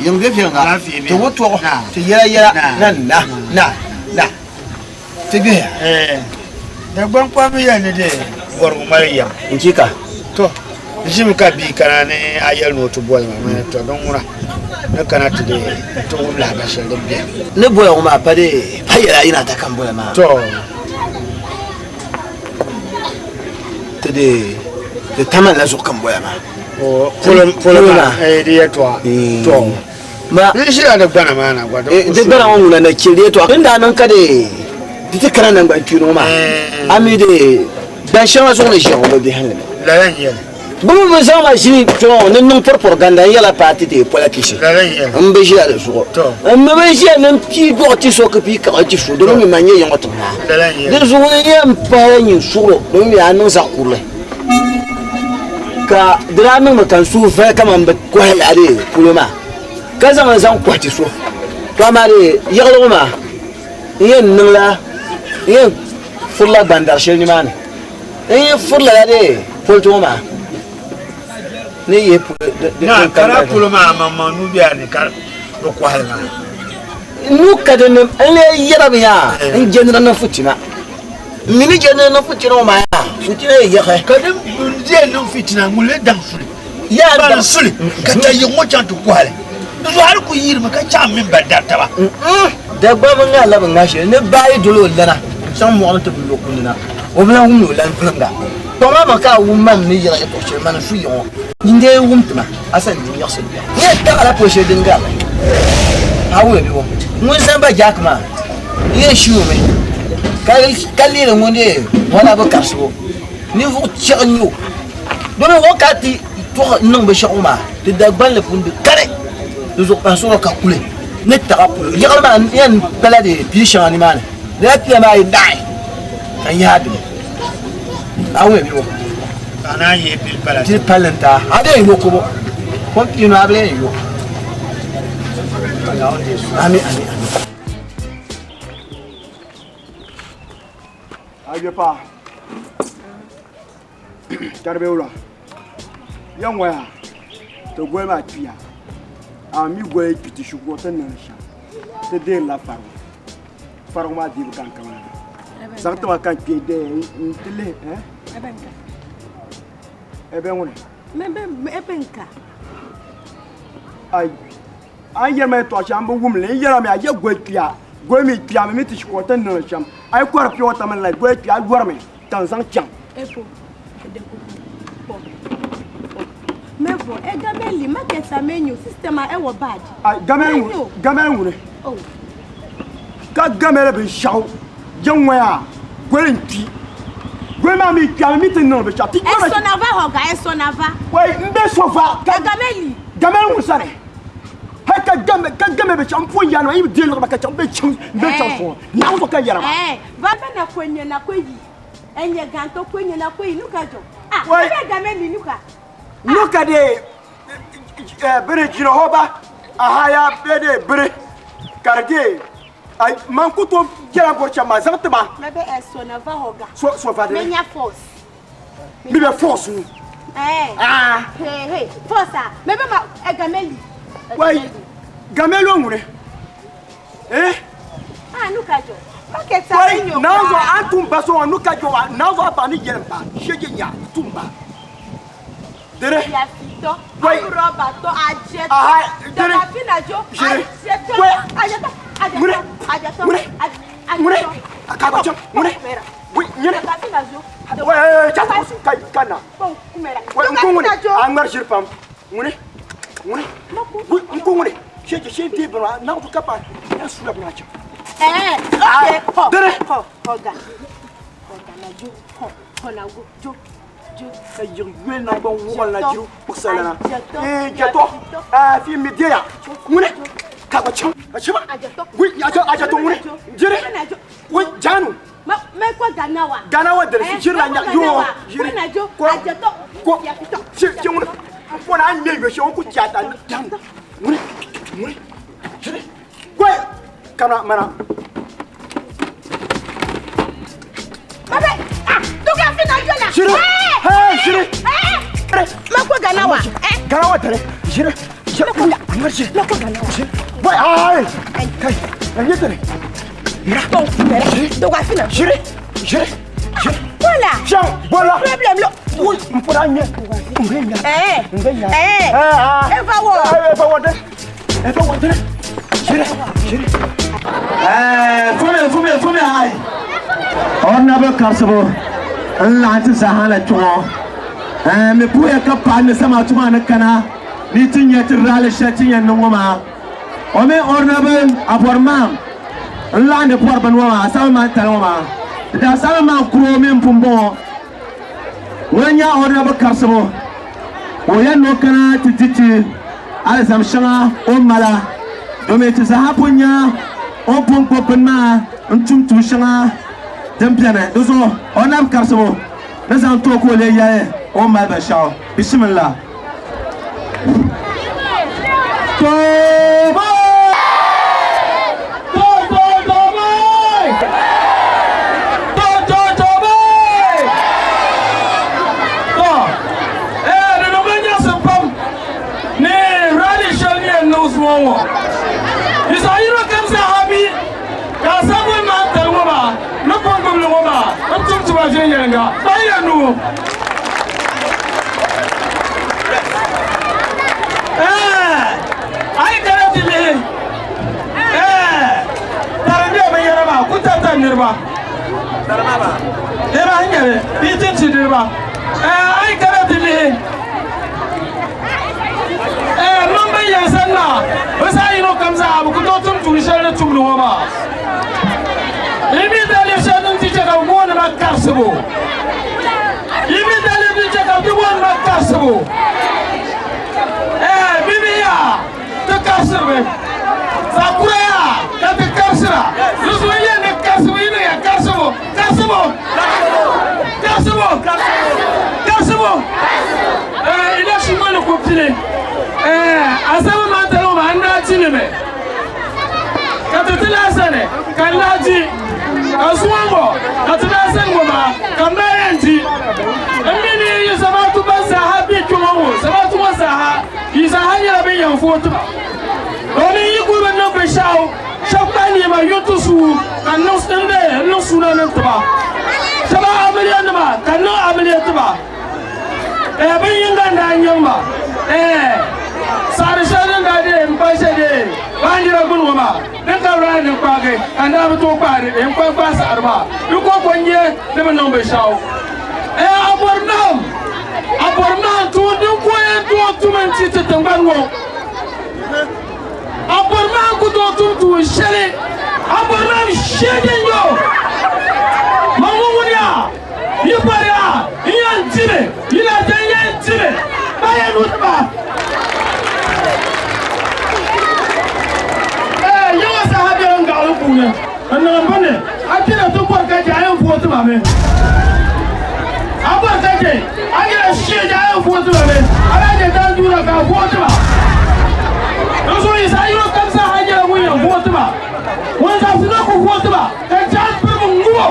Yiŋ bɛ viɛlli ŋa. Ti wo tɔɣu ti yɛla yɛla na na na na. Ti gbihiya. Dagbaŋ kpamba yɛli ni di bɔrigu mali yɛm. N chɛ ka. To, n ʒimi ka bia kana ni a yɛli ni o ti boli ma mani to din ŋuna ni kana ti di ti wum lahabali shɛli din beni. Ni boya ŋɔ maa pa di pa yɛla ayi ni ata ka n boya maa. To. Ti di di tamali la zuɣu ka n boya maa. O, polo polo maa, eh, di yɛltɔɣa. To. Ma. N ʒila di gbana maa na gba. Di gbana ŋɔ ŋuna na chɛ di yɛltɔɣa. Din daa niŋ ka di di ti kana naŋgban kpeeni ŋɔ maa, a mi di gban shɛŋa zuɣu ni ʒiya ŋɔ bi biɛhi li mi. Lala n-nyɛ li. Bɛ mi bi zaŋ ma ʒili kpɛŋɔ ŋɔ ni niŋ pɔripɔriganda n-yɛla paati ti politisi. Lala n-nyɛ li. M bi ʒila di zuɣu. M mi bi ʒiya ni m pii dɔɣi ti so ka pii kaɣi ti so domin mi man nyɛ ya ŋɔ tiŋ maa. Lala n-nyɛ li. Di zuɣu n yɛn pahila nyin suɣilo domin mi a niŋ zaɣ kurili. Ka di daa niŋmi ka n suhu vali kaman bɛ kɔhi laɣiri polo maa, ka zaŋ li zaŋ kɔhi ti so. To amaa di yaɣili ŋɔ maa, n yɛn niŋla, n yɛn furila gbandari shɛli nimaani. N yi furi lala di politi ŋɔ maa ni yihi polo din Na, kam ka daa gari. polo maa maŋmaŋ nuu be a ni ka bɛ kɔhi li maa. Nuu ka di ni, n lee yɛra mi yaa, n je ni di niŋ fitina. N mi ni je ni di niŋ fitina ŋɔ maa yaa, fitina yi yiɣi. Ka din yɛn niŋ fitina, ŋun lee daŋ suli. Yaa Ban daŋ suli, ka tayiɣ ŋɔ chaŋ ti kɔhi li. Di zuɣu hali ku yirimi ka chaɣim mini ba dari taba. Dagbamba ŋa la bi ŋa shɛli ni baa yi doli o lana chaŋ mɔɣuni ti bi lo kundi na, o bi lahi wumdi o lan vulimga. Kpaŋ maa ma ka a wum man ni yɛra yɛtɔɣ shɛli mani su yiŋɔ, nyin dee wum ti ma, a sani di nyaɣisi biɛɣu. N yɛn taɣila pol shɛli din gari li. A wuhi bɛ ŋun zani ba Jack maa, n yɛn shii o mi ka leeri ŋun dee ŋɔna bi karisibu ninvuɣ chɛɣu n-nyɛ o. Domin o ka ti tɔɣi niŋ binshɛɣu maa, ti Dagbanli puuni di kani di zuɣu pahi sɔŋɔ ka kuli ni taɣa polo. Yaɣili maa n yɛn kpala di pili shɛŋa nimaani. Lala pila maa yi naai ka n yihi a dini. A wuhi bɛ Ka naan yihi pili pala. Pili palli n taai. A bee yo kobo. Kom piinu a bi lee yo. Ami ami ami. A yɛ paa. Taribe wula ya ŋɔya ti goli maa kpiya a mi goli kpi ti shikuru ti niŋdi shɛm ti deerila farigu farigu maa deebu ka n kamana zaŋ ti ma ka n kpee dee n ti lihi ebe ŋuni ai a ni yɛri ma yɛltɔɣa shɛm n bi wum li n yɛra mi a yɛ goli kpiya goli mi kpiya mi mi ti shikuru ti niŋdi shɛm a yi kɔri pure water mini light goli kpiya a yɔrimi ka n zaŋ chaŋ. Epo, Mevo, e gameli, market a menu, system a ewo bad. Ai, gameli ŋuni, gameli ŋuni. Oh. Ka gameli binshaɣu yɛ ŋɔya goli n kpi. Goli maa mi kpiɛmi mi ti niŋ binshaɣu. Ti E sonava hoga, e sonava. Wai, n be sofa. Ka gameli. Gameli ŋuni sani. Hai ka game ka game binshaɣu n pun yaanima yi bi deei liɣiri ka chaŋ bɛ chaŋ bɛ chaŋ sɔŋ. Naawuni zuɣu ka n yɛra maa. Eh, va be na kwenye na kweyi. Enye ganto kwenye na kweyi nuka jo. Ah, Wai. ebe gameli nuka. Nuka de biri jina hoba ahaya be de biri ka di de ai man ku to jɛla bɔri chɛŋ maa zaŋ ti ma. Mebe e sonava hoga. So so va de. Menya force. Mi bɛ force nu. Eh. Ah. Hey hey, force ah. Mebe ma e gameli. Wai. Gamelo ŋuni. Eh? Ah, nuka jo. Market Wai, naanzu an tum ba so nuka jo wa naanzu ba ni yɛlɛm ba shege nya tum ba. Dere. Ya fitɔ. Wai. Rɔba tɔ ajɛtɔ. Aha, dere. Dɔgɔfin jo. Jere. Ajɛtɔ. Wai. Ajɛtɔ. Ajɛtɔ. Ŋuni. Ajɛtɔ. Ŋuni. Ŋuni. A ka ba cɛm. Ŋuni. Wai, ɲini. Dɔgɔfin na jo. Wai, ca kai kana. Wai, n ko ŋuni. A ŋmari ʒiri pam. Ŋuni. Ŋuni. Wai, n ko ŋuni. Shege she de bana naanzu ka pa ya sula bana cɛm. Eh, okay. Hɔ. Dere. Hɔ, hɔ ga. Hɔ ga na jo. Hɔ, hɔ na go. Jo. Jo. Ka yiɣi yoli naŋgban wuɣili na jiri kpuɣisa lana. Ajɛtɔ. Ee, jɛtɔ. Aa, fi mi deya. Ŋuni. Ka gba chaŋ. Ka chɛba. Wai, ajɛtɔ ŋuni. Jiri. Wai, jaanu. Ma me ko Ghana wa. Ghana wa dere fi jiri la nya. Yoo. Jiri. Ko na jo. Ko. Ajɛtɔ. Ko. Ya fitɔ. Che, che ŋuni. N fɔna an ŋmɛ yɔ shɛŋa ku chata. Jaanu. Ŋuni. Ŋuni. Jiri. Wai. Kana mana. Baba, ah, dɔgɔfin na jo la. Jiri. Eh, Hey, jiri. Eh. Ma ko Ghana wa. Eh. Ghana wa dere. Jiri. Jiri. Ŋmari jiri. Ma ko Ghana wa. Wai, ai. Kai. Na dere. Dɔgɔfin na. Jiri. Jiri. Jiri. Voilà. Tiens, voilà. Problème lo. Oui, n fɔra n ɲɛ. N bɛ ɲa. Eh. N bɛ ɲa. Eh. Ah. Eva wɔ. Eva wɔ dɛ. Eva wɔ dɛ. Jiri. Jiri. Fumi fumi fumi ai. Honorable Karsibo, n laɣim ti zaaha la kpɛŋɔ. Mi puhiya ka paɣa ni sama tuma ni kana ni ti nya ti raali shɛli ti yɛn niŋ ŋɔ maa. O mi Honorable Abɔrimam n laɣindi bɔri bini ŋɔ maa, asaba maa tali ŋɔ maa. Di daa asaba maa kuro mi m-pun bɔŋɔ. Ŋuna n-nyɛ Honorable Karsibo. O yɛn ni o kana ti di ti alizam shɛŋa o ni mala domin ti zaaha pun nya o ni pun gbubi bini maa n-tum tuun shɛŋa din beni. Di zuɣu o nabi karisibu ni zaŋ ti o ka o lee yɛli o ni mali binshɛɣu. Bisimilah. Toobu! Ayi kana ti lihi tari bɛ binyɛra maa ku tarita niriba niriba n nyɛli bia ti ti niriba ayi kana ti lihi min bin yɛn sani maa bi zaa yino kam zaa bi ku tooi tum tuun shɛli ni tumdi ŋɔ maa yi mi daliri shɛli din ti chɛ ka bi booni ma karisibu yi mi daliri din chɛ ka bi booni ma karisibu bibi yaa ti karisirimi zaɣ kura yaa ka ti karisira di zuɣu yɛn ni karisibu yi niŋya karisibu karisibu karisibu karisibu election ŋɔ ni ku pili asaba maa tali ŋɔ maa n daa ti li mi ka ti ti lahi sani ka n lahi di ka zuŋɔ ŋɔ ka ti lahi sani ŋɔ maa ka m maa yɛn di n mi ni yi zamaatu ban zaaha be kpɛŋɔ ŋɔ zamaatu ŋɔ zaaha yi zaaha nyɛla bin yɛn vooti ba domin yi kuli bi niŋ binshaɣu shɛba kpahi neema yunti suu ka n niŋ n be n niŋ suuna niŋ tiba shɛba amiliya nima ka n niŋ amiliya tiba bin yinga n daa nyɛŋ ma saɣari shɛli din daa dee n pa ʒe dee baanjira gbuni ŋɔ maa din ka rai ni kpaagi ka n daa bi tooi kpaari n kpahi kpahi saɣari maa di ko ko n nyɛ ni bi niŋ binshaɣu a bɔri maham a bɔri maham tuun din ko yɛn tooi tum n ti ti tingbani ŋɔ a bɔri maham ku tooi tum tuun shɛli a bɔri maham shee din yo ma ŋun ŋuniya yi bɔriya n yɛn dimi yi la din yɛn dimi ba yɛn nu tiba yi ŋɔ saha bɛla n gaɣali puuni n niŋ bini a kpɛna ti bɔri ka chɛ a yɛn vooti ma mi a bɔri ka chɛ a nyɛla shee a yɛn vooti ma mi a daa chɛ dan duuna ka a vooti ma n zuɣu yi zaɣ yino kam zaaha nyɛla ŋun yɛn vooti ma ŋun zaɣisi ni ku vooti ma ka chɛ a pirimi ŋubo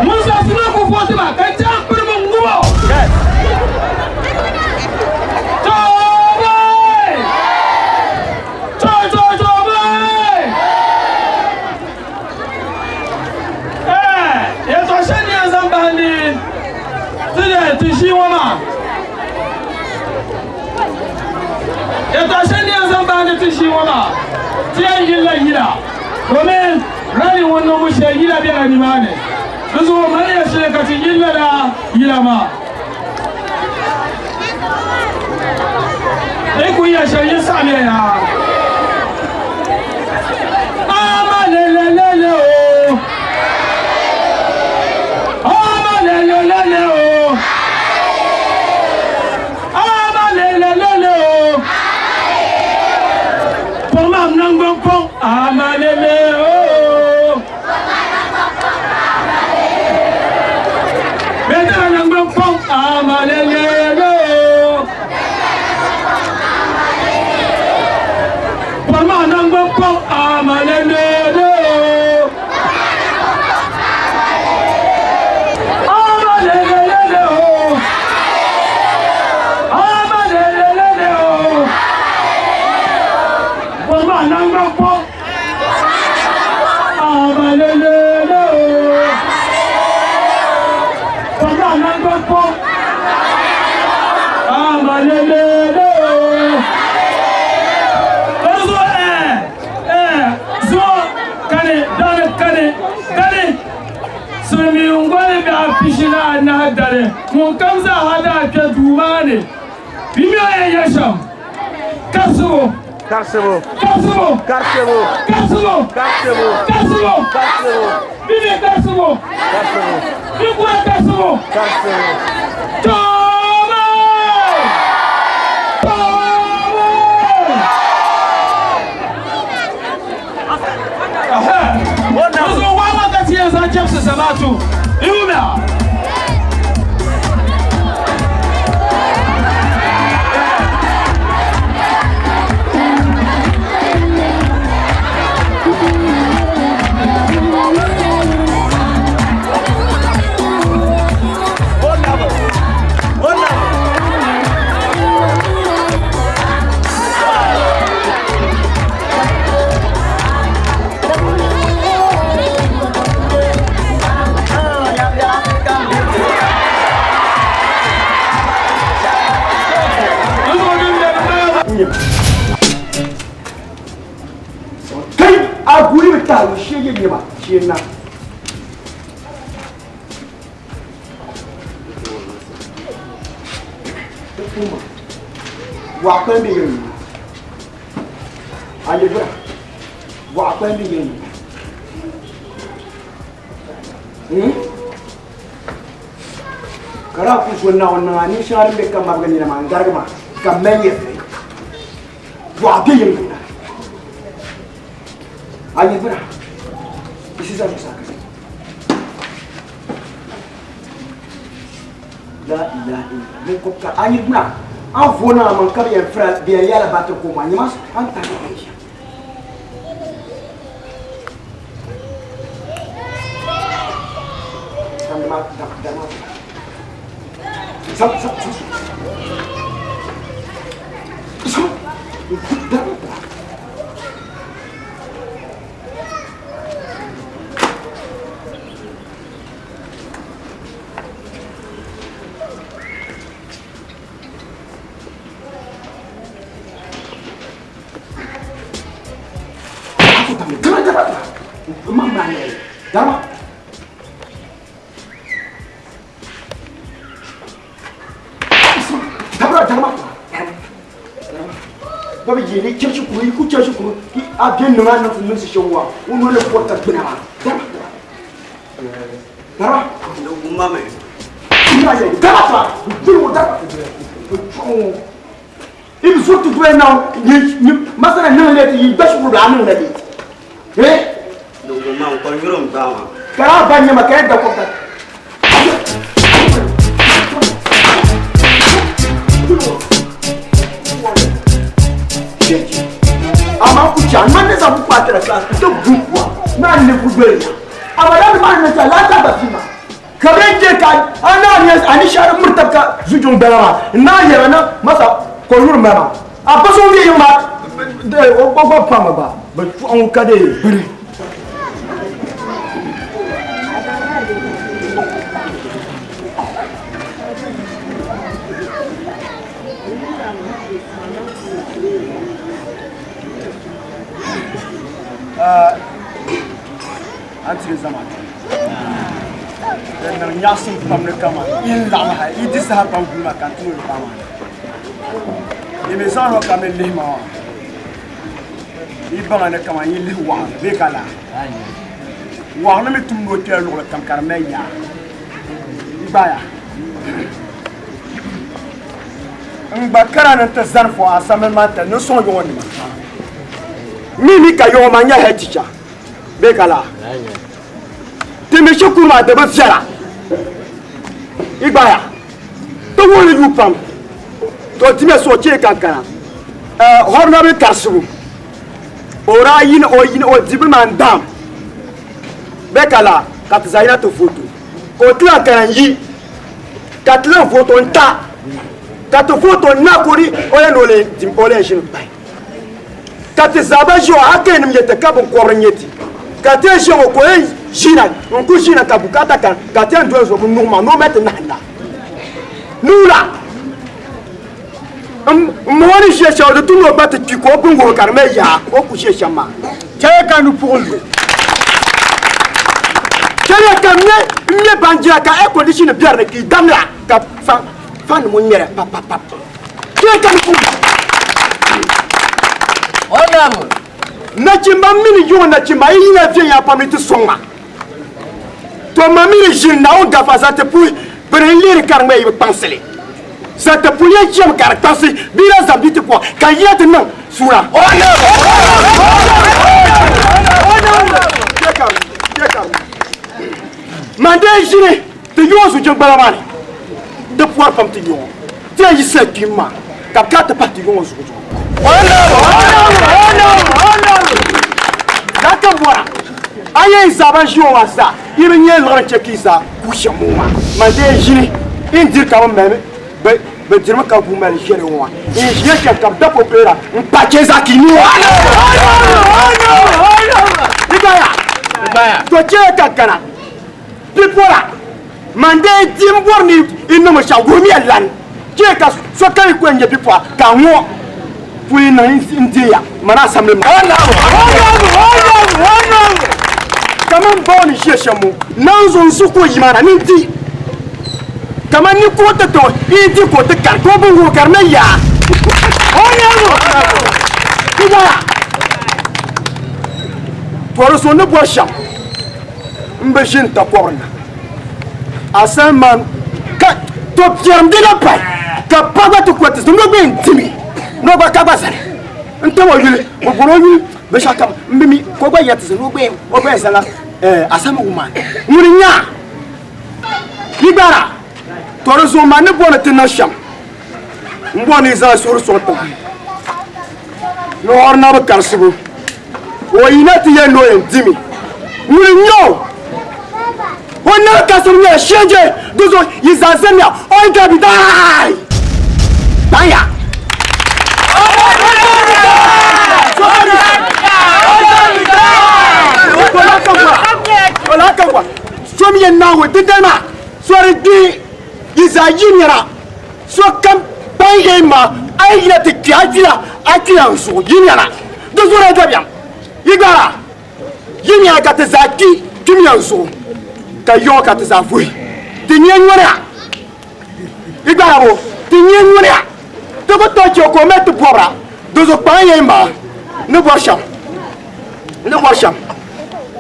ŋun zaɣisi ni ku vooti ma ka chɛ a pirimi ŋubo. Toobai! Ti ʒii ŋɔ maa yɛtɔɣ shɛli ni yɛn zaŋ bahindi ti ʒii ŋɔ maa, ti yɛn yilila yila, domin rali ŋɔ niŋbu shee yila bela nimaani. Di zuɣu maliya shili ka ti yili lala yila maa. Yi ku ya shɛli yi saɣimiya yaa. Ama lelelele o. Ama lelelele o. Ama lelelele o. Pɔŋ naŋgban pɔŋ. Ama lele o. Bɛtɛla naŋgban pɔŋ. Ama lelele o. Pɔŋ naŋgban pɔŋ. Ama lelele o. Ama lelelele o. Ama lelelele o. Pɔŋ naŋgban pɔŋ. Ama lelele o. Pɔŋ naŋgban pɔŋ. Ama lelele o. Lɔrizo zuɣu kani dani kani kani silimiin goli biɛɣu 44 dali ŋun kam zaaha daa kpɛ duu maa ni yi mi o yɛn yɛ shɛm karisibu Karisibu. karisibu Karisibu. karisibu Karisibu. karisibu Karisibu. bi mi karisibu Karisibu. bi kura karisibu Karisibu. Tɔɔma tɔɔma. Yanzu wawa ka ti yanzu chepsi samatu. Yumia. Kai a guri bi tahi shee ye nyɛma shee na. Waɣa kpɛm bɛ yɛn nyɛma. A yi bira waɣa kpɛm bɛ yɛn nyɛma. Ka daa ku zo Naawuni niŋ a ni shɛŋa din be ka mabigi nina maa n-garigi ma ka m mali yɛlli. Waɣa be yiŋ na. A yi bira di si za zuɣusaa ka La ilaha illallah. Mun ko ka a yi bira an vo na man ka bi yɛn fira bi yɛn yɛla baatiri ko maa nyɛma an tahi ka yi shɛm. Dama dama dama. Zap zap zap. Zap. Dama. Dama dama dama. Mama ne. Dama. Dama dama. Baba yele church kuru ku church kuru ki a bien nunga na fun si shewa o no le porta gbina ma. Dama. Dama. Mama. Ina ye dama fa. Duru dama. I bi so tutu na ni ni masana ni le ti ba shukuru la ni le ti. Eh? Ma n kɔri yɔrɔ n ba ma. Kara ba nyama kara da ko ka. Ama ku cha man ne za ku kwa tara class ku to bu kwa. Na ne ku gbe ya. Abada ma ne ta la ta ba fi ma. Ka bɛ je ka ana ne ani shar murtab ka zujun bela ma. Na yɛrɛ na masa ko yur ma ma. A ba so mi ma o ko ko pa ma ba. Ba fu an ka de bari. An tiri zamaatu din niŋ nyaɣisim pam ni kaman yi ni laɣim hal yi di saha pam guli ma ka n ti o paɣa maa ni. Yi mi zaŋ o ka mi lihi ma maa, yi baŋa ni kaman yi lihi waɣiri bee ka laa. Waɣiri mi tumdi o kpɛla luɣili kam ka di mali yaa. Yi gbaaya. N gba kana ni n ti zani fo asamili maa tali ni sɔŋ yɔŋɔ nima. Mi mi ka yɔŋɔ maa nyɛ head teacher bee ka laa. Ti mi shikuru maa di bi viɛla. Yi gbaaya. Ti wuhi li yuui pam. To dimiya so chee ka n kana. Honorable Karisibu o daa yini o yini o dibi maa n daam bee ka laa ka ti zaa yina ti voto ka o ti lahi kana n yi ka ti lahi voto n ta ka ti voto n na ka o di o yɛn ni o lee dim o lee ʒini pahi ka ti zaa ba ʒi o hali nim yɛti ka binkɔbiri nyɛ ti ka ti yɛn ʒi ŋɔ ka o yɛn ʒina n ku ʒina ka bukaata kani ka ti yɛn doli zuɣu bi nuhi maa ni o mali ti nahinda nuula n ma o ni ʒiya shɛm di tu ni o gba ti kpi ka o bin wuhi ka di mali yaa o ku ʒiya shɛm maa chɛya ka nupuɣili chɛya ka n nyɛ baanjira ka air condition bɛ di ni ka yi damda ka fan nim ŋmɛra pap pap pap chɛya ka nupuɣili nachimba mini yiŋɔ nachimba yi yina viɛnyɛla pam ni ti sɔŋ ma To ma mi ni ʒini Naawuni gafa zaŋ ti puhi bini n-lihiri ka di ŋmaya yi bi kpaŋsi li. Zaŋ ti puhi yɛn chɛmi ka di kpaŋsi bia la zaŋ bia ti puhi ka n yina ti niŋ suura. Man dee ʒini ti yooi zujiŋgbala maa ni ti pɔri pam ti yooi ti yɛn yiɣisila kpim maa ka bɛ kana ti pahi ti yooi zuɣu zuɣu. Laa ka bɔra a yɛn zaa ban ʒi ŋɔ maa zaa yi bi nyɛ liɣiri n-chɛ ka yi zaa ku shɛm ŋɔ maa man dee ʒini n diri ka bɛ mali bɛ dirimi ka buu mali ʒiɛli ŋɔ maa n ʒiya shɛm ka bɛ da popilera n kpa chɛ zaa ka yi nuu to chɛ ka kana bipɔra man dee di m bɔri ni yi niŋmi shɛm wuhimiya lan chɛ ka sokam yi ku yɛn nyɛ bipɔra ka ŋɔ puli niŋ n deeya man asamli maa kaman bawo ni ʒiya shɛm ŋɔ naanzu n zu ka o yi maa na ni n di kaman ni ka o ti to yi di ka o ti kari ka o bin wuhi ka di mali yaa to di so ni bɔri shɛm n bi ʒini takɔbiri na asali man ka to biɛrim di na pahi ka pa gba ti kɔti ni o gba yɛn dimi ni o gba ka gba zani n tam o yuli o bɔri o yuli binshɛɣu kam n bi mi ka o gba yɛri ti zani o gba yɛn o gba yɛn zaŋla asali woman ŋuni n nya yi gbara to di zuɣu man ni bɔri ni ti niŋ shɛm n bɔri ni yi zaŋ suhuri sɔŋ tiŋa ni ɔri na bi karisibu o yina ti yɛn ni o yɛn dimi ŋuni n nyɛ o o na bi karisibu nyɛla shɛnje di zuɣu yi zaa zamiya o yi gabi daai banya So mi yɛn naawuni dindali maa sori gbi yi zaa yi nira Sokam ban yɛn ma a yi yina ti kpi a kpila a kpila n zuɣu yi nɛma di zuɣu dabiɛm yi gbara yi nɛma ka ti zaa kpi kpimiya n zuɣu ka yɔŋ ka ti zaa vuhi ti nyɛ ŋɔniya yi gbara bo ti nyɛ ŋɔniya ti ku tooi chɛ ka o mali ti bɔbira di zuɣu kpaŋ yɛn ma ni bɔri shɛm ni bɔri shɛm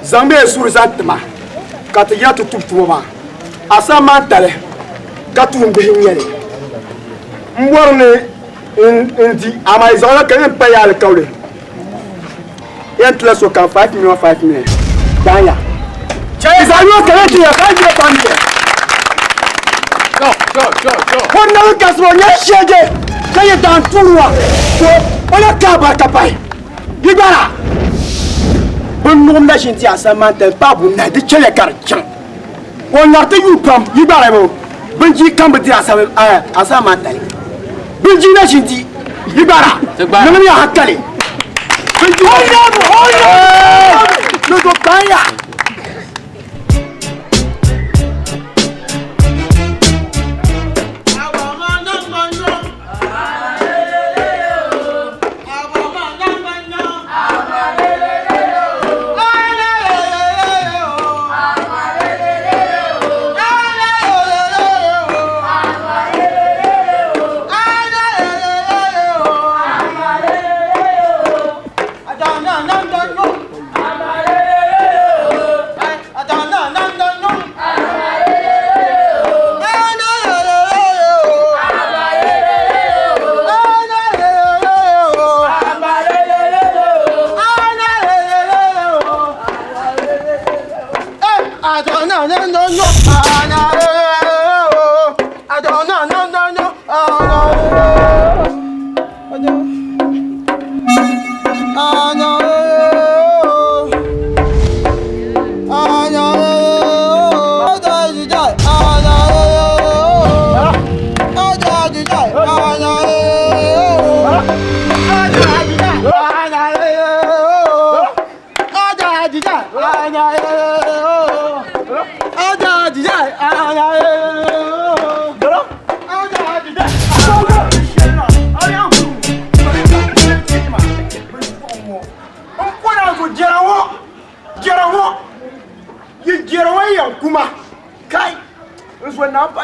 zaŋmiya suuri zaŋ ti ma ka ti yina ti tum tuma maa a sani maa tali ka tuumbihi n-nyɛ li. M bɔri ni n di, amaa yi zaŋla ka yɛn paya alikauli yɛn tila sokam 5 million 5 million daanya. Yi zaŋ yo ka yɛn ti ya 5 million 5 million. O nabi kasi o nyɛ shɛge ka yɛ daan tuuri wa ka o la ka barika pahi. Yi gbara bɛ nuɣim na ʒini ti a sani maa n-tali paai bunahi di chɛliya ka di chaŋ. O ŋari ti yuui pam yi gba bo bindii kam bi diri asama maa tali bindii na ʒin di yi gbara niŋmiya hankali bindii ni do kpaaya.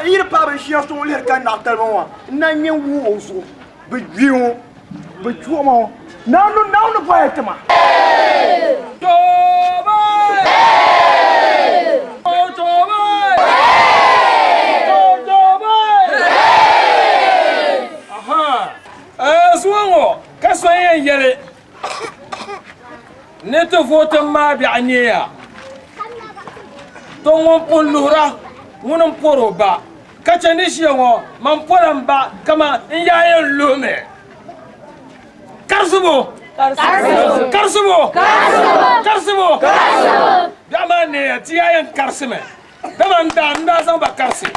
Yi di paai binshɛŋa so ŋun lihiri ka naɣ taliba ŋɔ, n na ŋme n-wuh o zuɣu. Bɛ gbi ŋɔ, bɛ chuɣu ma ŋɔ, Naawuni Naawuni bɔya ti ma. Zuŋɔ ŋɔ ka so yɛn yɛli ni ti vootin maa biɛɣu neeya, to ŋun pun luhira ŋuni m-pɔri o ba, ka chɛ ni ʒiya ŋɔ man pɔra m ba kaman n yaa yɛn luhimi. Karisibu! Karisibu! Karisibu! Biɛɣu maa neeya, ti yaa yɛn karisimi. Dama n daa n daa zaŋ ba karisi.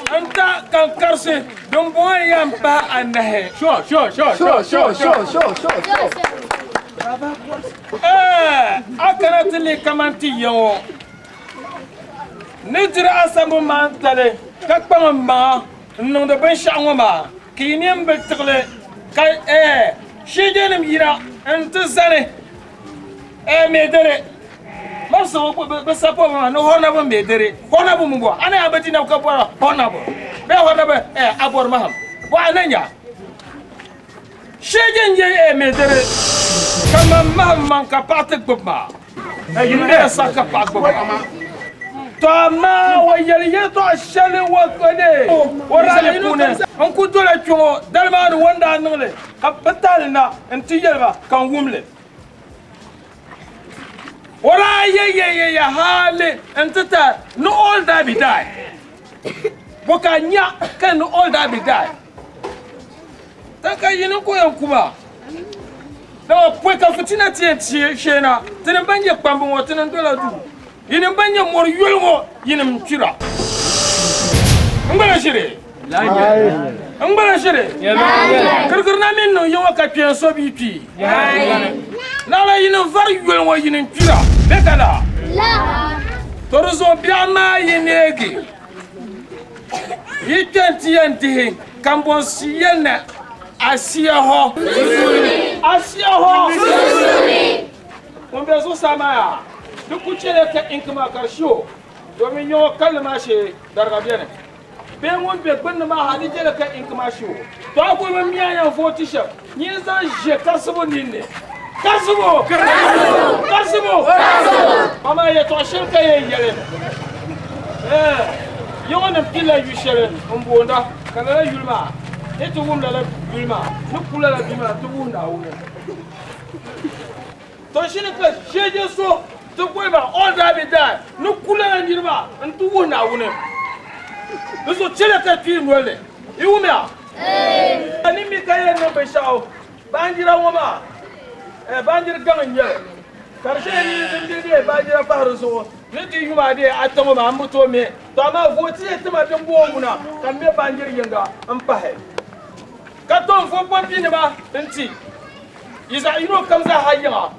N ta ka n karisi din bɔŋɔ n yɛn pahi anahi. Sure, sure, sure, sure, sure, sure, sure, sure. A kana ti lihi kaman ti ya ŋɔ ni diri asambu maa n-tali ka kpaŋ m maŋa n-niŋdi binshɛɣu ŋɔ maa ka yi nini bi tiɣili ka shiijenim yina nti zani me dere mabisa ŋɔ bi sapo maa ni hɔrnabu me dere hɔrnabu mu bɔ ana bi dina ka bɔra hɔrnabu bee hɔrnabu a bɔri maham bɔ a na nya sheegi n ye me dere ka man maham man ka paɣa ti gbubi maa n bɛ sa ka paɣa gbubi maa to amaa o yɛli yɛltɔɣa shɛli o rali puuni n ku dola kpɛŋɔ dali maa ni o ni daa niŋli ka bi tahili na n ti yɛli ba ka n wumli O daa yɛyɛyɛya hali n-ti ta ni all die be die. Bɔ ka a nya ka ni all die be die? Tan ka yini n-ku yɛn ku maa. Dama pɔi ka fitina ti yɛn sheena, tinim ban nyɛ kpamba ŋɔ, tinim dola duu. Yinim ban nyɛ mɔri yoli ŋɔ, yinim n-kpira. N gbala ʒiri? N gbala ʒiri? Kirikiri na mini niŋ yiŋɔ ka kpeen so bia kpi. Naɣila yinim vari yoli ŋɔ yinim kpira. Bɛ ka la? To di zuɣu biɛɣu maa yi neegi yi kpe nti yɛn dihi kambɔnsi yɛli ni Asiya hɔ. Asiya hɔ. Ŋun be zuɣusaa maa yaa, di ku chɛliya ka inki maa ka di shi o, domin nyɔŋɔ kalli maa shee dariga beni. Bee ŋun be gbunni maa ha, di chɛliya ka inki maa shi o. To a kul bi mi a yɛn vooti shɛm, nyin zaŋ ʒe karisibu ninni. Karisibu! Karisibu! Amaa yɛtɔɣ shɛli ka yɛn yɛli, Ɛɛh, yiŋɔnim pilila yu shɛli m-boonda, ka lala yuli maa ni ti wum lala yuli maa ni ku lala bia maa ti wuhi Naawuni. To shini ka ʒiɛʒiɛ so ti boli ma all die be die ni ku lala niriba n-ti wuhi Naawuni. Di zuɣu chɛliya ka kpii noli ni. Yi wumya? A ni mi ka yɛn niŋ binshɛɣu baanjira ŋɔ maa, baanjiri gaŋ n-nyɛ li. Ka di shɛli ni din bɛ deei baanjira pahi di zuɣu ni ti yuma deei ata ŋɔ maa m bi tooi me. To amaa vootiya ti ma dimbɔŋɔ ŋuna ka m me baanjiri yiŋga m-pahi. Ka tom vo pɔmpinima nti yi zaɣ yino kam zaa ha yiŋa.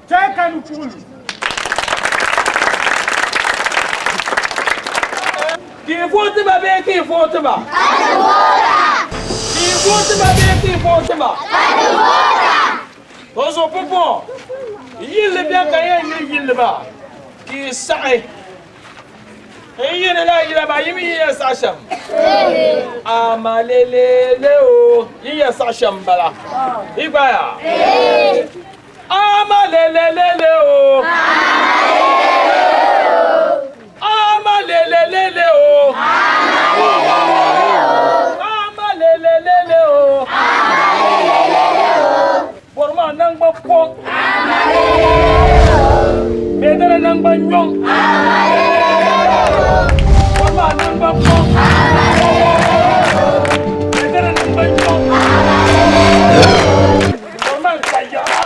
Chɛ ka n puhi lu. Ka yi vooti ba bee ka yi vooti ba? Ka yi vooti ba bee ka yi vooti ba? O zuɣu pumpɔŋɔ yilli bɛn ka yɛn yili yilli maa ka yi saɣi. N yi ni lahi yila maa, yi mi yi yɛn saɣi shɛm? Amalelele o, yi yɛn saɣi shɛm m-bala. Yi gbaaya? Amalelelele o. Amalelelele o. Amalelelele o. Bɔri maa naŋgban pɔŋ. Bɛdara naŋgban nyɔŋ. Bɔri maa naŋgban pɔŋ. Bɛdara naŋgban nyɔŋ. Bɔri maa n-ka yaɣa.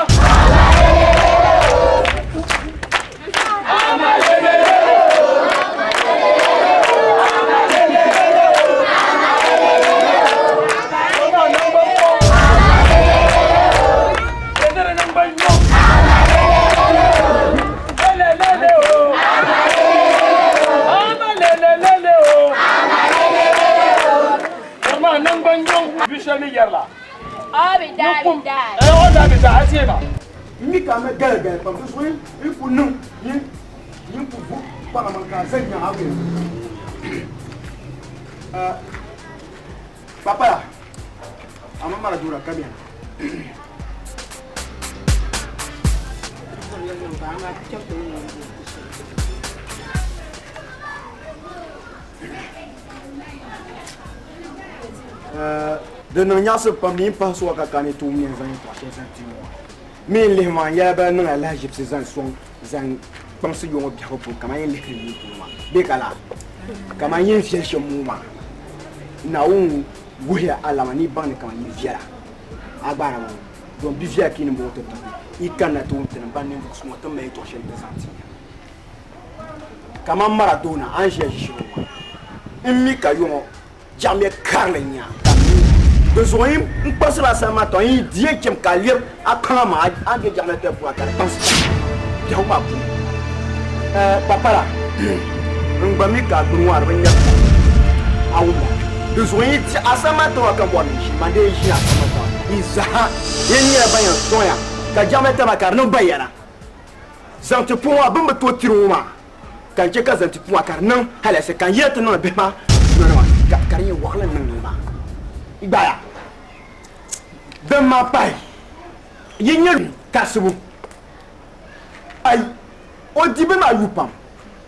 Mi ka mi gali gali pam di zuɣu yi ku niŋ yi ku Kpaŋa man ka zan nyaŋ a wuli. Papaya, amma mara dura kamiya. Di niŋ nyaɣisi pam ni yi pahi suwa ka kani ti wum yɛn zaŋ yɛtɔɣ shɛli zaŋ ti ŋɔ. Mi n lihi maa n yɛla bala niŋ alahiʒibisi zaŋ sɔŋ zaŋ kpaŋsi yo ŋɔ biɛhigu puuni kaman yɛn lihiri yi polo maa bee ka laa kaman yɛn viɛli shɛm ŋɔ maa Naawuni wuhiya alama ni yi baŋ ni kaman yi viɛla a gbaara ŋɔ don bi viɛla ka yi ni bɔŋɔ ti tiriti yi kanna ti wum tinim ban ninvuɣ suŋɔ ti mali yɛtɔɣ shɛli ti zaŋ ti ya. Kaman Maradona a ni ʒiya ʒi shɛli ŋɔ maa n mi ka yo ŋɔ Jaɣimiya karili n-nya ka m mi di zuɣu yi n kpaŋsiri a sani maa tɔ n yi di yɛn chɛmi ka a lɛbi a kpaŋa maa a ni be jaɣimiya tali puuni ka di kpaŋsi biɛhigu maa puuni. Kpakpara, n gba mi ka a gbuni ŋɔ a di bi nyari pam a wumda. Di zuɣu n yi di a sani maa tiŋa ka m bɔri ni n ʒini, man dee ʒini a sani maa tiŋa yi zaa yɛn nyɛla ban yɛn sɔŋya ka jaɣimiya tali maa ka di niŋ bayana zaŋ ti puŋ maa bɛ ni bi tooi tiri ŋɔ maa. Ka n chɛ ka zaŋ ti puma ka di niŋ hali ka n yɛli ti niŋdi bihi maa noli maa ka di nyɛ wɔɣila niŋ ni maa yi gbaaya. Din maa pahi yi nyɛ kasibu ayi o di bini maa yu pam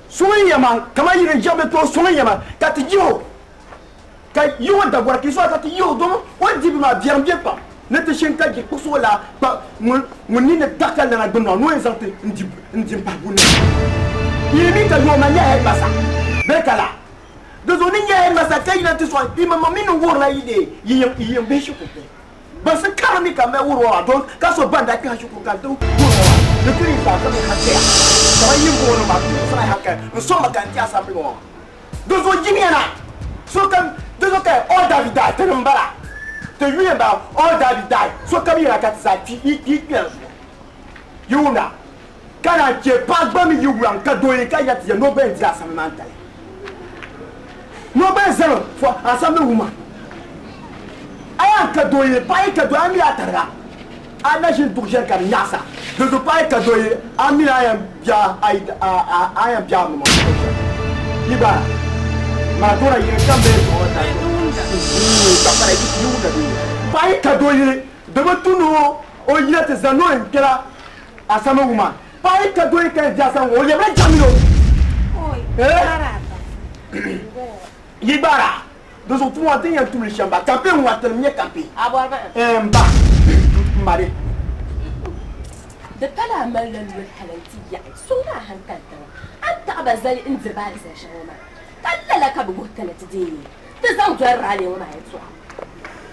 suŋ n yɛma kaman yi ni jɛmdi ti o suŋ n yɛma ka ti yihi o ka yi ŋɔ dagɔra ka yi sɔŋ ka ti yihi o domi o ni di bini maa biɛrim be pam ni ti shini ka je kpuɣisi o laa kpa ŋun nini ni taɣi ka lana gbuni maa ni o yɛn zaŋ ti n-di m-pahi bunim. Yi mi ka yooma nyɛ headmaster bee ka laa? Di zuɣu ni nyɛ headmaster ka yina ti sɔŋ yi maŋmaŋ mi ni wuhirila yi dee yi yiŋ bihi shikuru bihi. Bansi kara mi ka mali wuhiri wa maa don ka so ban daa kpɛhi shikuru ka n ti wuhiri wa maa di tu yi zaa ka mi hankaya kaman yi booni maa di tu yi hankaya n sɔŋ ba ka n ti assembly ŋɔ maa. Di zuɣu yimiya na, sokam, di zuɣu ka all that be die, tinim m-bala, ti yuya m-bala, all that be die, sokam yina ka ti zaa kpi, yi kpi kpɛri zuɣu. Yi wumda? Ka naan chɛ paɣa gba mi yi wula n-ka doo yi ka ya ti ya ni o gba yɛn diri asambili maa n-tali. Ni o gba yɛn zami fo asambili wuma. A yaa n-ka doo yi, paɣa yi ka doo a mi a tariga, a na ʒini duɣu ʒiɛri ka di nyaɣisa. Di zuɣu paɣa yi ka doo yi, a mini a yɛn bɛ a yi a yɛn bɛ a mama shɛm. Yi gba Maradona yini kam bee zuɣu ta kpakpara yi wumda bee? Paɣa yi ka doo yi, di bi tu ni o yina ti zani ni o yɛn kpɛla asama wuma. Paɣa yi ka doo yi ka yɛn bɛ asama wuma, o lɛbila jaɣimilo. Yi gbaara. Di zuɣu tuma din yɛn tumli shɛm ba campaign ŋɔ tinim nyɛ campaign. A bɔri ba? Ɛɛ m ba m ma di. Di pala a malila noli hali nti yaɣi suŋ maa hankali tiŋa. A ni taɣi ba zali n-diri ba alizin shɛŋa ŋɔ maa, ka lala ka bɛ wuhi ti ni ti deei ti zaŋ doli rally ŋɔ maa yɛltɔɣa.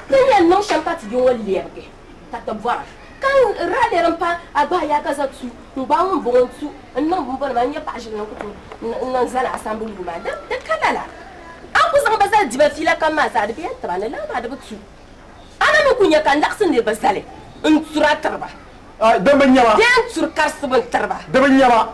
Ti ni yɛn niŋ shɛm ka ti yi ŋɔ lɛbigi ka ti bɔra ka n rally din pa a gbahi yaa ka za tu n-gbaai ŋun bɔŋɔ n-tu n-niŋ bimbɔnima n-nyɛ paɣa ʒili ni n ku tooi n-niŋ zani assembly room maa. Di ka lala. A ni ku zaŋ ba zali diba fiila kam maa zaa, di bi yɛn tiba ni lala maa di bi tu. A na mi ku nya ka n laɣisi niriba zali n-turi a tiri ba. Din bi nya ma. Bee n-turi karisibu n-tiri ba. Di bi nya ma.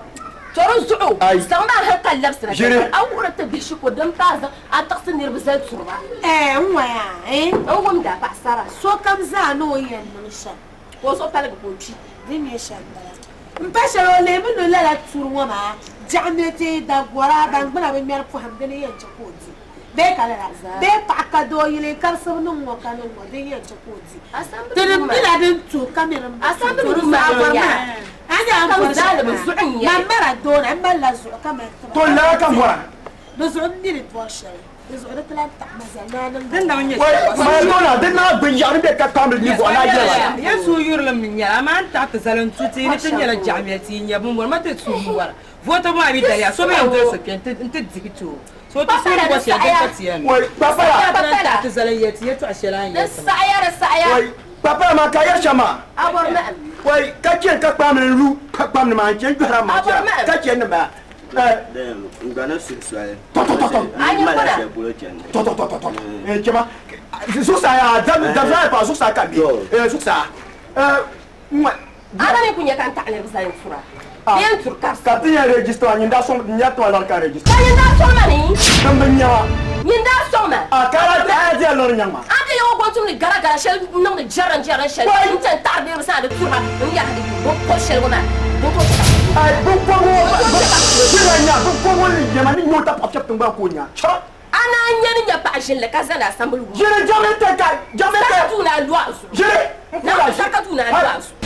To di zuɣu, zaŋm a hankali labisira Ʒiri. A wuhiri ti bihi shikuru din paai zaŋ a tiɣisi niriba zali turi ba. Ɛɛ, n waya, eh. N wumdi a paɣisara. Sokam zaa ni o yɛn niŋ shɛm. Ka o zuɣu paligi ka o kpi. Di ni nyɛ shɛm m-bala. M pa shɛli o leemi ni lala turi ŋɔ maa jaɣimli ti dagora ban gbuna bi ŋmɛri pɔhim dini yɛn chɛ ka o di bee ka lala bee paɣa ka doo yili karisibu niŋ ŋɔ ka niŋ ŋɔ din yɛn chɛ ka o di ti di bela din tuhi ka mi din bi tuhi to di zuɣu a bɔri maa a nya a ni bɔri shɛli maa man Maradona m malila zuɣu ka mali tiba To lala ka m bɔra. Di zuɣu m mi ni bɔri shɛli. Di zuɣu di ti lahi taɣi ma zali ni a niŋ Din daŋ nyɛ Wai, Maradona din naa binyɛɣu ni be ka kpaambil ninvuɣu naa yɛla maa. Yɛn suhu yurilim ni nyɛla, amaa n taɣi ti zali n tu ti ni ti nyɛla jaɣimɛli ti yi nya bimbɔri ma ti suhu m-bɔra. Voto maa mi daliya, so mi yɛn doli so kpe nti dihi ti o. So ti suhu ni bɔ shɛli din ka ti yɛn niŋ. Wai, kpakpala. Ti lahi taɣi ti zali n-yɛli ti yɛtɔɣ shɛli a ni yɛli ti ma. Wai, kpakpala maa ka a yɛri shɛm maa. Wai, ka chɛ ka kpaambil n-lu ka kpamdi maa n-chɛ n-jɔhira m-maŋ chɛra ka chɛ ni bala. N gba ni suhi soli. Chɛma zuɣusaa yaa dabisa pa zuɣusaa ka bɛ zuɣusaa A na mi ku nya ka n taɣi niriba zali n-tura bee n-turi karisi. Ka ti yɛn register ma, nyin daa sɔŋ n nya ti ma lɔri ka register. Ka nyin daa sɔŋ ma ni? Din bi nya ma. Nyin daa sɔŋ ma. A ka a daa a diya lɔri nyaŋ ma. A be o gɔntumdi gara gara shɛli niŋdi jɛriŋ jɛriŋ shɛli n-chani taɣiri niriba sani di turi ba n-yɛri bɛ kɔbu shɛli ŋɔ maa din tooi chɛ ka Ai, binkɔbigu ŋɔ, jira nya binkɔbigu. ŋun yɛma ni nyɛ o tapaɣa kpɛbu tiŋgbani ka o nya. Chira. A naan nya ni nya paɣa ʒinli ka zani asambili wuhi. Ʒini, jaŋmi n-ti ka, jaŋmi n-ti. Saka tuuni a lu a zuɣu. Ʒini, n kuli a ʒini. Saka tuuni a lu a zuɣu.